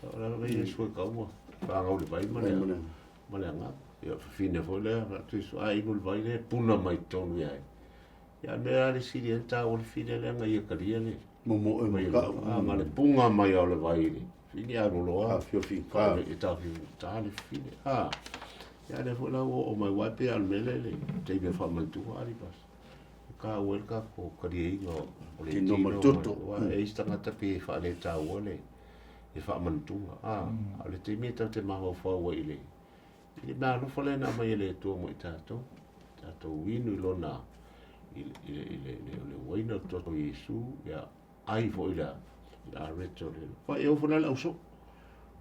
O la le Iesu e kaua, fanau i le vai ma le ma le agaga. Ia fafine foi lea, atu Iesu, a inu le vai lea, puna mai totonu ia ai. Ia mea a le sili ai taua le fine lea na ia talia le Momoe ma kau. A ma le punga mai o le vai le fine a loloa. Tafiofi ka. E tafiofi ta le fine. A ia le foi la ua oo mai wai pe al mele le taimi e faamanatua ali pas. Ka ua le tatou taliaina o le Tino ma toto. Ua e isi tagata pe faaletaua le le faamanatuga. A o le taimi e tatou te mafaufau ai i le I le mea alofa lea na aumai e le Atua mo i tatou, tatou inu i lona, i le, i le, i le, le, le uaina o le toto o Iesu, ia, ai foi le, le areto le, fa e ofo la le ausoo.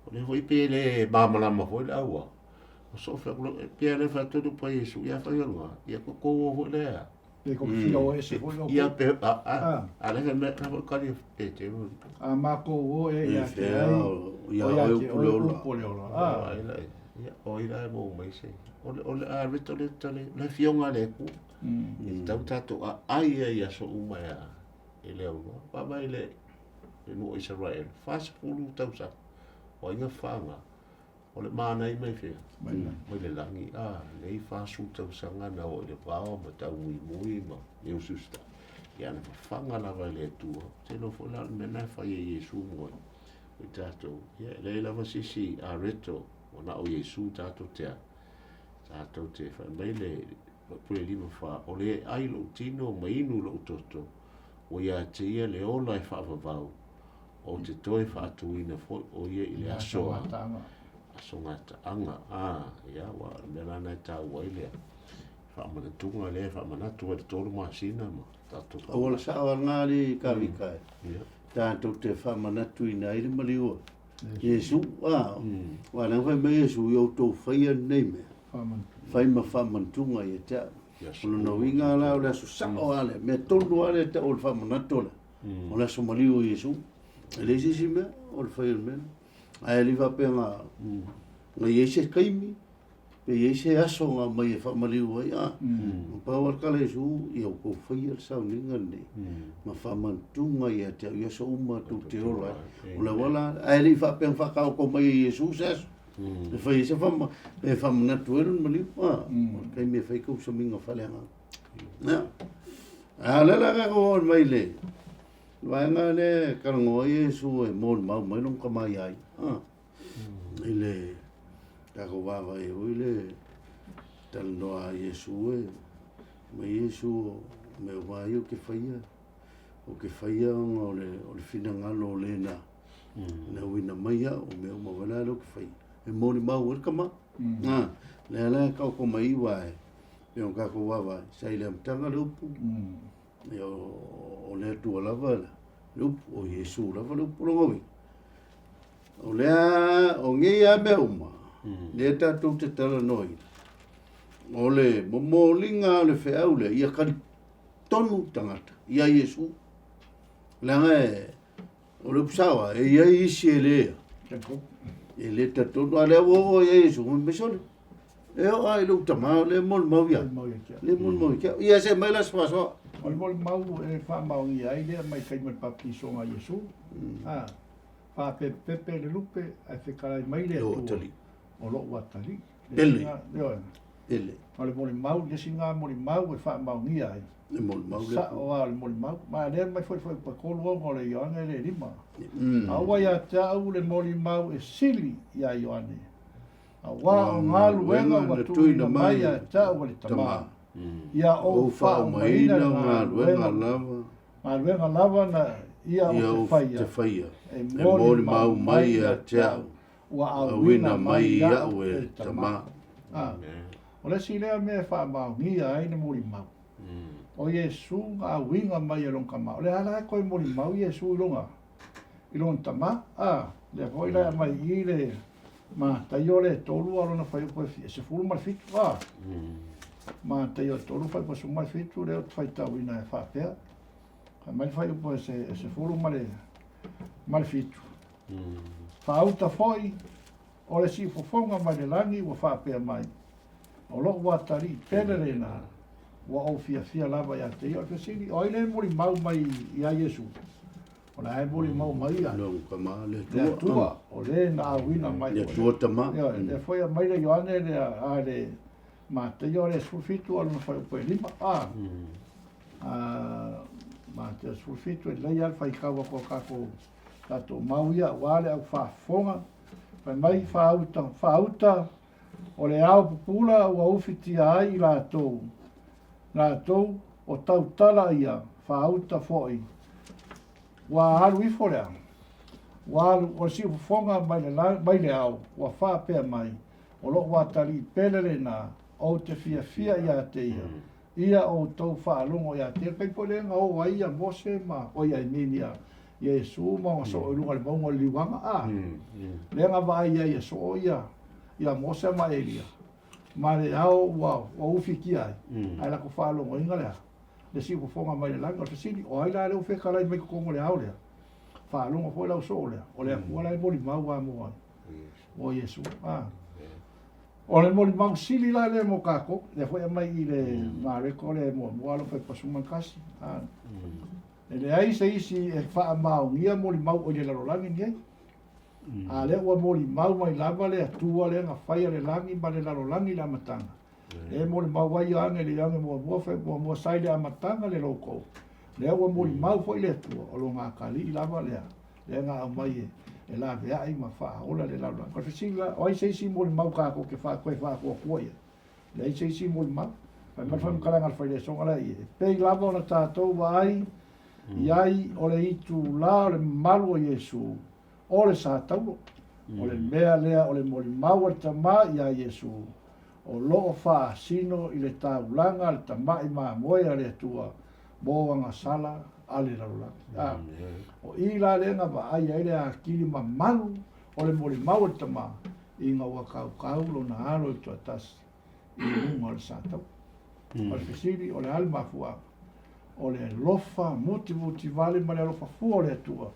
O le foi pe le malamalama foi le aua, o soo fe kulo, pe le fa tonu pa Iesu, ia fa yonga, ia ko ko o foi lea. Pe ko fia o ese foi o. Ia pe, a, a, a le me, na foi kali pe te o. A makou o e ia te ai, o ia te oe upu o le ola. A, ila, ia, o ila e mou mai se. O le, o le, a reto le tale, le fionga le ku. E tau tatou a ai ai aso uma e a, e le aunoa. Pa mai le, le nuu o Israel, 40 tausaga, o aiga whanga, O le mānai mai whea? Mai le lagi, a, nei 40 tausaga na o i le vao ma taumuimui ma neususta. Ia na fafaga lava e le Atua. Te iloa foi la o le mea lena e fai e Iesu mo i tatou. Ia e leai lava se isi areto ua na o Iesu tatou te a. Tatou te fai mai le Pule 5:4, o le ai lou tino ma inu lou toto, ua ia te ia le ola e faavavau, Ou te toe faatuina foi o ia i le aso a aso gataaga. A, ia, ua o le mea la lena e taua ai le faamanatuga lea e faamanatu ai le tolu masina ma tatou Auala sao a lena alii Kavika e. Tatou te faamanatuina ai le maliu o Iesu. A, aua leaga fai mai Iesu, ia outou faia lenei mea, fai ma faamanatuga ia te au. O lona uiga la o le aso sao lava lea, mea tonu lava lea e tau o le faamanatu lea. O le aso maliu o Iesu. E leai se isi mea, o le fai o le mea lea. Ae le i faapea na, na i ai se taimi, pe i ai se aso na aumai e faamaliu ai, a. Na pau lava le tala a Iesu, ia outou faia le sauniga lenei, ma faamantuga ia te au i aso uma tou te ola ai. O le auala lea, ae le i faapea na faataoto mai e Iesu se aso, e fai ai se faama, e faamanatu ai lona maliu, a. O le taimi e fai tou samiga faaleagaga. Ia. A o lea la tatou oo mai i le vaega lea e talanoa ai Iesu e molimau mai lona tama ia ia. A, i le tatou vaavaai foi le talanoa a Iesu e mai Iesu o mea uma ia ou te faia, ou te faia ona o le, o le finagalo o le na, na uina mai au, o mea uma foi la lea ou te faia. E molimau ai le tama. A, lea la e taoto mai uae e o tatou vaavaai, sa i le amataga le upu, ia o le Atua lava le upu, o Iesu lava le upu lona uiga. O lea, o nei lava mea uma, lea tatou te talanoaina, o le momoliga o le feau lea, ia talitonu tagata ia Iesu. Leaga e, o le upu sao lava, e i ai isi e le, e le talitonu, a o lea ua oo i ai Iesu, fai mai sole, E oo lava i lou tama, lea e molimau ia. Lea e molimau ia te au. Ia se mai la se faasoa. O le molimau e faamaonia ai lea mai taimi o le papatisoga a Iesu. A, faapepepepe le lupe ae fetalai mai le Atua, o lou atalii. Pele. Ioe. Pele. O le molimau, le isi lena molimau e faamaonia ai. Le molimau le. Sa'o lava o le molimau. Ma lea aumai foi le fuaiupu e 3 6 o le Ioane le 5. A ua ia te au le molimau e sili iā Ioane, auā o galuega ua tuuina mai ia te au e le Tama, ia ou faaumaina le galuega lava, galuega lava na ia ou te faia, e molimau mai ia te au, ua auina mai iaʻu e le Tama. A, o le isi lea mea e faamaonia ai le molimau, o Iesu na auina mai e lona Tama. O le a la e toe molimau Iesu i lona, i lona Tama? A, lea foi la e aumai i i le Mataio le 3 a lona fuaiupu e 17, a. Mataio e 3 fuaiupu e 17, lea ou te faitauina e faapea. Fai mai le fuaiupu e 17. Faauta foi o le siufofoga mai le lagi ua faapea mai, O lou atalii pele lena, ua ou fiafia lava ia te ia. O le fesili, o ai le molimau mai iā Iesu? O la e molimau mai ia. Lou Tama, le Atua. Le Atua, o le na auina mai. Le Atua Tama. Ioe, lea foi aumai le Ioane lea, a le Mataio le 17 o lona fuaiupu e 5. A, Mataio 17, e lelei lava le faitau atu a tatou tatou mau ia aua le au faafofoga. Fai mai faauta, faauta o le ao pupula ua ufitia ai i latou, latou o tautala ia, faauta foi. Ua alu ifo lea, ua alu, o le siufofoga mai le, mai le ao, ua faapea mai, o lou atalii pele lena, ou te fiafia ia te ia. Ia outou faalogo ia te ia. Pei foi lea na o ai ia Mose ma, oi I mean ia Iesu ma ona soo i luga o le mauga o le liuaga, a. Lea na vaai ai e soo ia, ia Mose ma Elia, ma le ao ua, ua ufitia ai, ae latou faalogoina le a? Le siufofoga mai le lagi. O le fesili, o ai la lea ua fetalai mai totonu o le ao lea? Faalogo foi lau soo lea, o le Atua la e molimau lava mo ai? Mo Iesu, a. O le molimau sili la lea mo tatou, lea foi e aumai i le Mareko le muamua alofa e pasuma tasi. A, e leai se isi e faamaonia molimau o i le lalolagi lenei. A lea ua molimau mai lava le Atua lea na faia le lagi ma le lalolagi i le amataga. E molimau ai Ioane le Ioane muamua fai muamua sa i le amataga le loko. Lea ua molimau foi le Atua o lona atalii lava lea. Lea na aumai e, e laveai ma faaola le lalolagi. O le fesili la, o ai se isi molimau tatou te fa, toe faatuatua i ai? Leai se isi molimau. Fai mai le faamatalaga a le failesoga lea i e pei lava ona tatou vaai i ai o le itulā o le mamalu o Iesu, o le sa taulo. O le mea lea o le molimau a le Tama iā Iesu, o lo o faasino i le taulaga a le Tama'i mamoe a le Atua mo agasala a le lalolagi. A, o i la lea na vaai ai le atili mamalu o le molimau a le Tama, ina ua kaukau lona alo i le toatasi i luga o le sa taulo. O le fesili, o le a le mafuaaga? O le alofa mutimuti vale ma le alofa fua o le Atua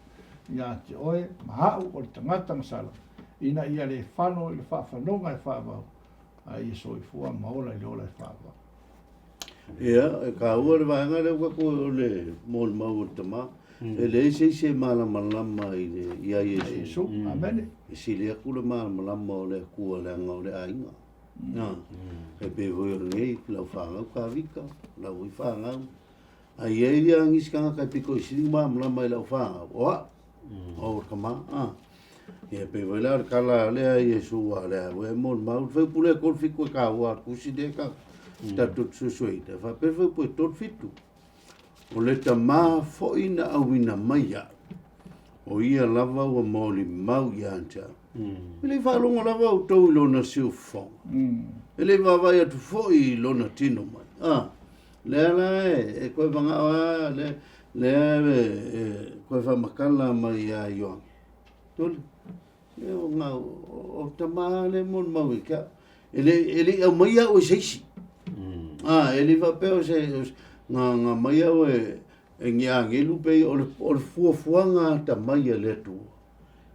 ia te oe ma a'u o le tagata gasala, ina ia le fano i le faafanoga e faavau, a ia soifua ma ola i le ola e faavau. Ia, e kāua le vaega lea ua tatou o le molimau o le Tama. E leai se isi e malamalama i le, ia Iesu. Iesu, amene. E sili atu le malamalama o le Atua leaga o le aiga. Na, e pei foi o lenei, lau fanau Kavika, lau foi fanau. A i ai ia nisi tagata e pito i sili malamalama i lau fanau, o au, o le tama, a. Ia pei foi la o le tala lea a Iesu a lea ua e molimau, le fuaiupu lea e 37 e taua a le tusi lea ta tatou te suesueina, e faapea le fuaiupu e 37, O le Tama foi na auina mai iaʻu, o ia lava ua molimau ia te au. E le i faalogo lava outou i lona siufofoga, e le i vaavaai atu foi i lona tino mai. A, lea la e, e toe manao lava, lea, lea e, e toe faamatala mai ia Ioane. Tole, e o ngā, o tama lea molimau i te au. E le, e le i aumaia au e se isi. A, e le i faapea o se, o se ngā, ngā mai au e, e ni agelu pei o le, o le fuafuaga atamai a le Atua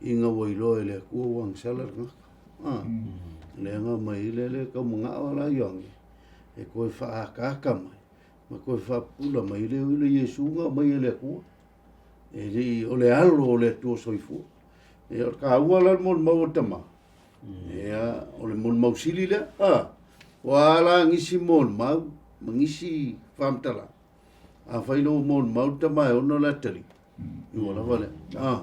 ina ua iloa e le Atua ua agasala le tagata. A, lea na aumai ai lea, lea tau manao la Ioane e toe faaataata mai ma toe faapupula mai le o le Iesu na aumai e le Atua. E le i, o le alo o le Atua soifua. E o le taua la le molimau o le tama. Ia, o le molimau sili lea. A, Ua ala ngisi molimau ma ngisi faamatalaga. Afai loa ua molimau le tama e ono le atalii, ua lava lea. Ah.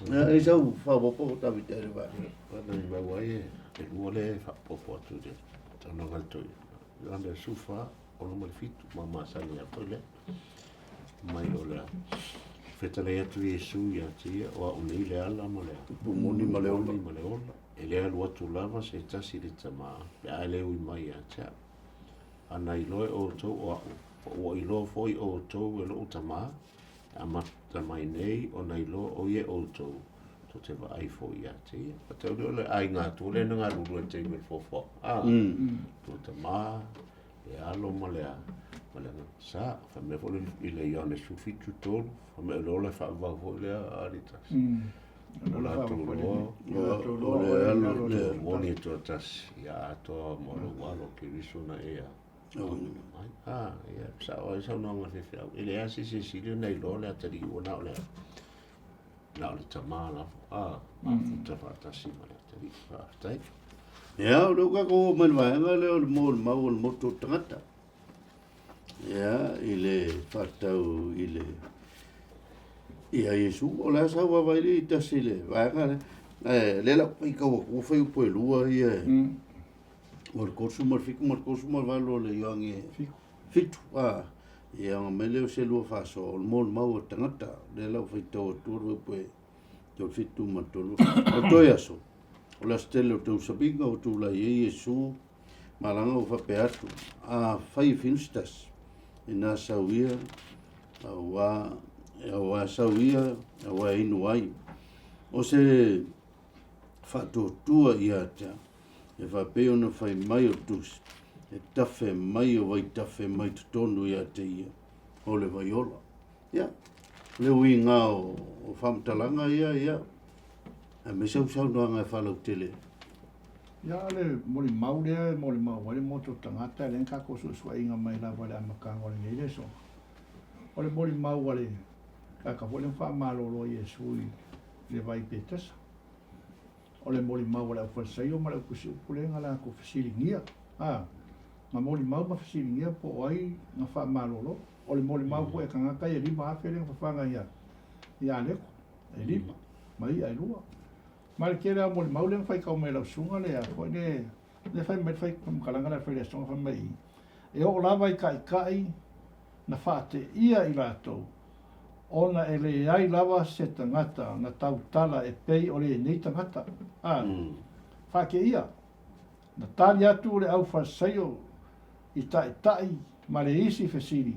Ia, e sau faaopoopo Tavita i le vaega. Ana i mau ai e lua lea e faaopoopo atu i le saunoaga a le toeaina. Ioane 14, 67, ma masani lava foi lea. Mai o le fetalai atu Iesu ia te ia, o au nei le ala ma le Upu moni ma le ola. ma le ola. E le alu atu lava se tasi i le Tama, pe a le ui mai ia te au. A na iloa e outou o au, po ua iloa foi outou e lou Tama, e amata mai nei ona iloa ʻo ia e ʻoutou, tou te vaai foi ia te ia. Faatau lea o le aiga atu lea na galulue i le taimi o le foafoaga. A, tua tama, le alo ma le a, ma le agaga sa. Fai mai foi i le Ioane 17, 3, fai mai o le ola e faavavau foi lea a alii tasi. O latou loa, O le alo le moni e toatasi, ia atoa ma lou alo Keriso na e a. Mai. Ah, ia, sao ai saunoaga a le faifeau. E leai se isi e sili ona iloa le atalii ua na o le na o le tama lava. Ah, mafuta faatasi ma le atalii. Faafetai. Ia, o lea ua tatou oo mai i le vaega lea o le molimau o le motu o tagata. Ia, i le faatatau i le ia Iesu, o le a sau vaavaai i tasi i le vaega lea. Ae lea la ou faitau atu, ua fai upu e lua ia e o le 37 ma le 38 o le Ioane 7. A, ia ona mai lea o se lua faasoa, o le molimau a tagata. Lea la ua faitau atu o le upu e 37 ma le 38. O toe aso, o le aso tele o tausaviga ua tulai ai Iesu malaga ua faapea atu, afai e fiu se tasi, ina sau ia, auā, auā sau ia, auā e inu ai. O se faatuatua ia te au, e faapei ona fai mai o Tusi, e tafe mai o vaitafe mai totonu ia te ia, o le vai ola. Ia, le uiga o faamatalaga ia, ia, aemaise au saunoaga e faalautele. Ia, o le molimau lea e molimau ai le motu o tagata, e leai ni tatou suesueina mai lava i le amataga o lenei lesona. O le molimau a le tagata foi lea na faamalolo e Iesu i le vai i Petesa. O le molimau a le Aufalesaio ma le Aupusiupu lea na latou fesiligia, a, na molimau ma fesiligia po o ai na faamalolo. O le molimau foi a tagata ia e 5,000 lea na fafaga ia ia Aleko, e lima, ma ia e lua. Ma le tele lava o molimau lea na faitau mai e lau susuga lea foi le lea fai mai le fai faamatalaga lea a le faileasoga fai mai e oo lava i taitai na faateia i latou ona e leai lava se tagata na tautala e pei o lenei tagata. A, faateia. Na tali atu le aufalesaio i taitai ma le isi fesili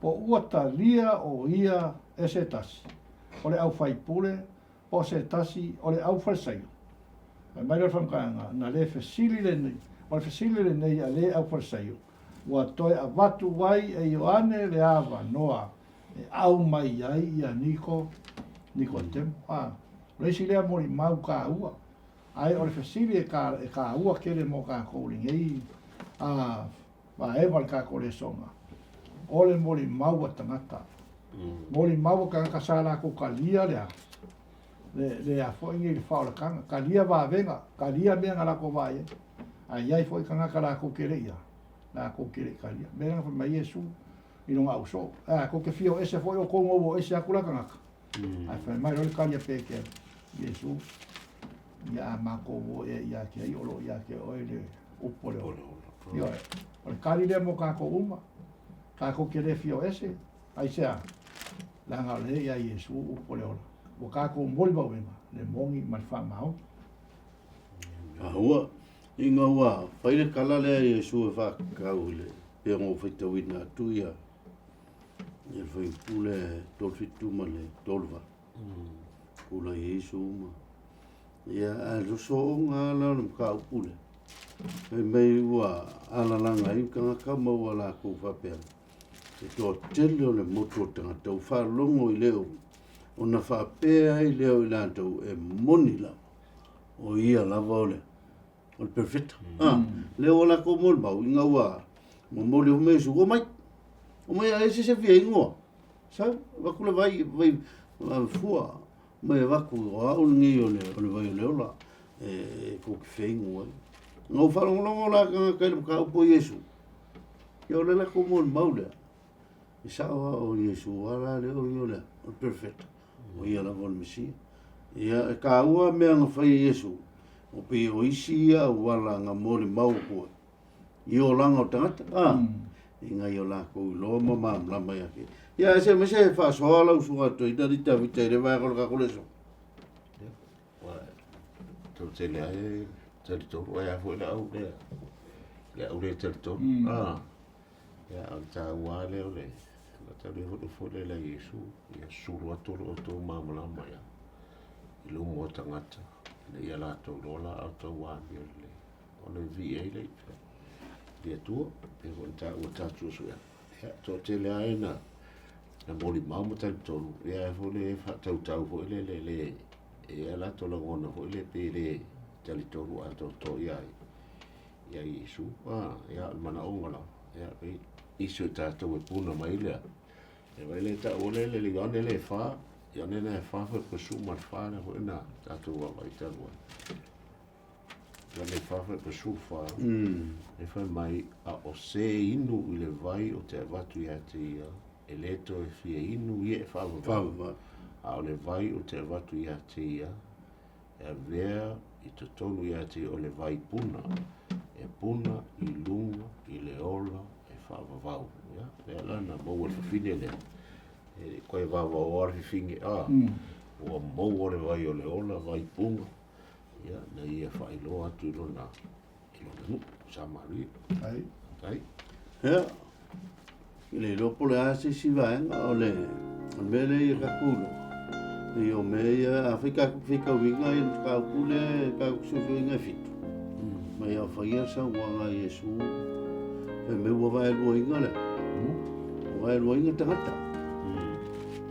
po ua talia o ia e se tasi o le aufaipule po o se tasi o le aufalesaio. Fai mai lea o le faamatalaga, na le fesili lenei, o le fesili lenei a le aufalesaio, ua toe avatu ai e Ioane le avanoa e ʻau mai ai ia Niko, Nikodemo. A, o le isi lea molimau taua, ae o le fesili e, ka, e kāua tele mo kākou lenei a, vaega o le tatou lesona, o le molimau a tagata. Molimau a tagata sa latou talia le a? Le, le a foi nei le faaolataga, talia vavega, talia mea na latou vaai ai. Ae i ai foi tagata latou te le i a, latou te le i talia. Mea lea na fai mai ai Iesu i lona ausoo, a, tou te fia o ese foi outou ona ua o ese atu la tagata. Ae fai mai loa le tali a Petero, Iesu, ia a matou o ea ia te ai, o lo o ia te oe le upu o le ola. Ioe, o le tali lea mo tatou uma, tatou te le fia o ese, aisea? Leaga o lea ia Iesu upu o le ola. Ua tatou molimauina le moni ma le faamaoni. Ua, ina ua fai le tala lea a Iesu e faatatau i le pei ona ou faitauina atu ia le fuaiupu lea e 37 ma le 38. Pula Iesu ma ia ae sosooga la o le mataupu lea. Fai mai ua alalaga ai tagata ma ua latou faapea, e toatele o le motu o tagata ua faalogo i leo ona faapea ai lea o i latou e moni lava o ia lava o le o le perofeta. Ah, lea ua latou molimau ina ua momoli mai Iesu, omai, omai a ese se fia ingoa. Sau, avatu le vai, vai fua, mai avatu, o au lenei o le, o le vai o le ola, e tou te feinu ai. Na ou faalogologo la tagata i le mataupu o Iesu, ia o le latou molimau lea, e sao lava o Iesu lava la lea o ia o le a? O le Perofeta, o ia lava o le Mesia. Ia, e taua mea na fai e Iesu, o pei o isi ia auala na molimau atu ai i olaga o tagata, a, ina ia latou iloa ma malamalama ia te ia. Ae se aemaise e faasoa lau usuga toeaina alii Tavita i le vaega o le tatou lesona. Ua tele ai talitonu ai foi le au lea. Le au le talitonu. Ah. Ia o le taua lea o le na tau le foi foi le la Iesu. Ia sulu atu lo outou malamalama ia. I luma o tagata. Ina ia latou iloa la outou amio lelei. O le viia ai lea i le Atua. Pei foi ona taua tatou suesuega. Ia, toatele lava e na na molimau ma talitonu, ia ae foi le faatautau foi le le le e i ai latou lagona foi le pe le talitonu atoatoa ia ia Iesu. Ah, ia o le manaoga lava. Ia pei isi o tatou e puna mai lea. E vai le taua le le Ioane le fa, Ioane le fa foi pasu ma le fa le foi na tatou vaavaai talu ai. Ioane fa foi pasu fa. E fai mai a o se inu i le vai o te avatu ia te ia, e le toe fia inu ia e faavavau. A o le vai o te avatu ia te ia, e avea i totonu ia te ia o le vai puna, e puna i luga i le ola e faavavau. Ia, lea la na maua le fafine lea. E le koe vavaoa le fifine, a, ua maua le vai o le ola, vai puna, ia, na ia faailoa atu i lona, i lona nuu, Samaria. Ai. Ai. Ia, i le iloa po o le a se isi vaega o le o le mea lea ia tatou iloa. Ia o mea ia, a fai tatou feitauina ia le mataupu lea tatou fesoasoaina e fitu. Ma ia faia le saunoaga a Iesu, fai mai ua vaeluaina le, ua vaeluaina tagata.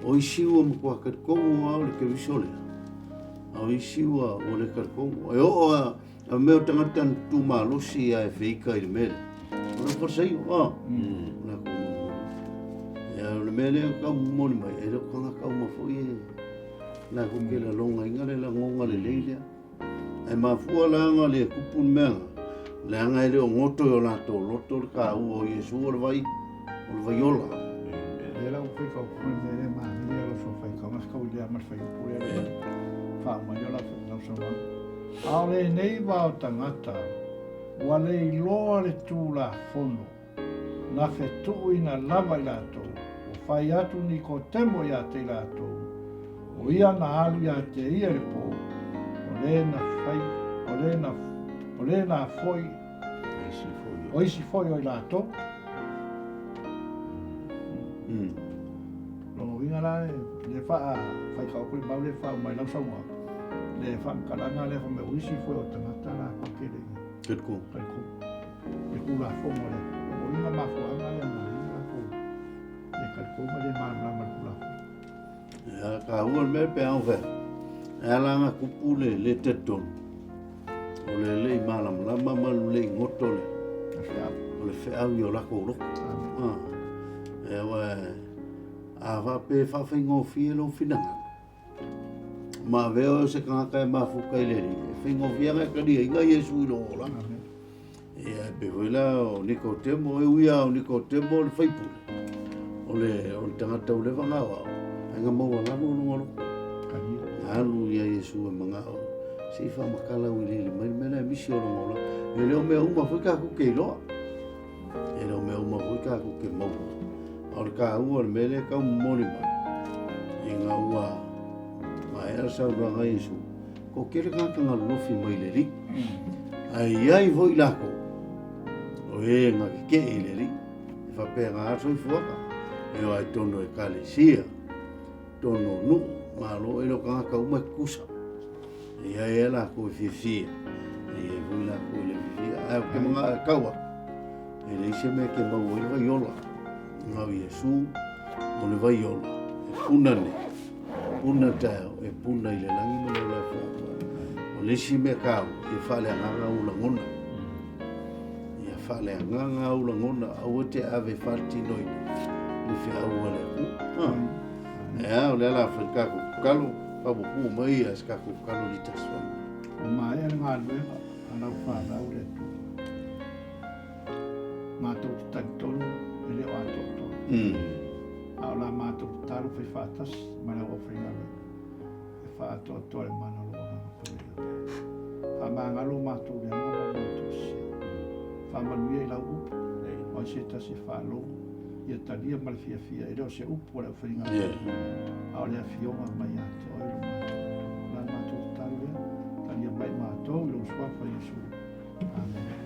O isi ua matua talitonu lava o le Keriso lea, a o isi ua ua le talitonu. E oo lava A mea o tagata na tu malosi a e feika i le mea lea. O le Farisaio, a. O le latou momoli. Ia, o le mea lea e tau momoli mai, e le o tagata uma foi e latou te lalogaina le lagoga lelei lea. Ae mafua la ona le tupu le mea lena, leaga e le o goto i o latou loto le taua o Iesu o le vai, o le vai ola. Lea la ua faitau atu le mea lea manaia lau sau faitauga se tau i lea ma le fuaiupu lea le faauma ai lau saunoaga. A o lenei vao tagata ua le iloa le Tulafono, na fetuuina lava i latou, ua fai atu Nikotemo ia te i latou, o ia na alu ia te ia i le po, o le na fai, o le na, o le na foi, o isi foi o i latou. Lona uiga la, le faa faitau atu le mau lea faauma ai lau saunoaga, le faamatalaga lea fai mai o isi foi o tagata latou te le i Talitonu. talitonu i le Tulafono lea. Lona uiga mafuaaga lea na ala ai latou le talitonu ma le malamalama i le Tulafono. Ia, taua le mea pe a fai. E ala ona tupu le le talitonu, o le le i malamalama ma le le i goto le, o le feau i o latou loto. Ah. E aua a faapea e faafaigofie lou finagalo, ma avea oe o se tagata e mafuta i le Alii, e faigofie ona e taliaina Iesu i lou olaga. Ia, e pei foi la o Nikotemo, e ui lava o Nikotemo o le faipule, o le, o le tagata ua leva ona aoao, ae na maualalo lona loto. Na alu ia Iesu e manao, se i faamatala auiliili mai le mea lea e misi o lona olaga. E le o mea uma foi tatou te iloa. E le o mea uma foi tatou te maua. A o le taua o le mea lea e tau momoli mai, ina ua maea le saunoaga a Iesu, toatele tagata na lolofi mai i le Alii. Ae i ai foi latou, o e na tetee i le Alii, e faapena lava le soifuaga, e o ai totonu o ekalesia, totonu o nuu, malo, e le o tagata uma e tutusa. E i ai lava latou e fiafia, e i ai foi latou e le fiafia. Ae ou te manao e tau atu, e leai se mea e te maua ai le vai ola. Na o Iesu o le vai ola, e puna nei, puna taeao, e puna i le lagi ma le ola e faavae. O le isi mea taua, ia faaleagaga ou lagona. Ia faaleagaga ou lagona, aua te ave faaletinoina le feau a le Atua. Ah. Ea, o le ala fai tatou tatalo, faapuupuu mai ia se tatou tatalo i le tasi. Ua maea le galuega a lau fanau le Atua. A o la matou tatalo fai faatasi ma le au aufaigaluega e faaatoatoa le mana o lou Agaga Paia. Faamagalo o matou leaga ma o matou sese. Faamanuia i lau upu, o ai se tasi e faalogo, ia talia ma le fiafia, e le o se upu a le aufaigaluega, a o le afioga mai ia te oe lo matou Atua. O la matou tatalo lea, talia mai matou i lou suafa Iesu. Amene.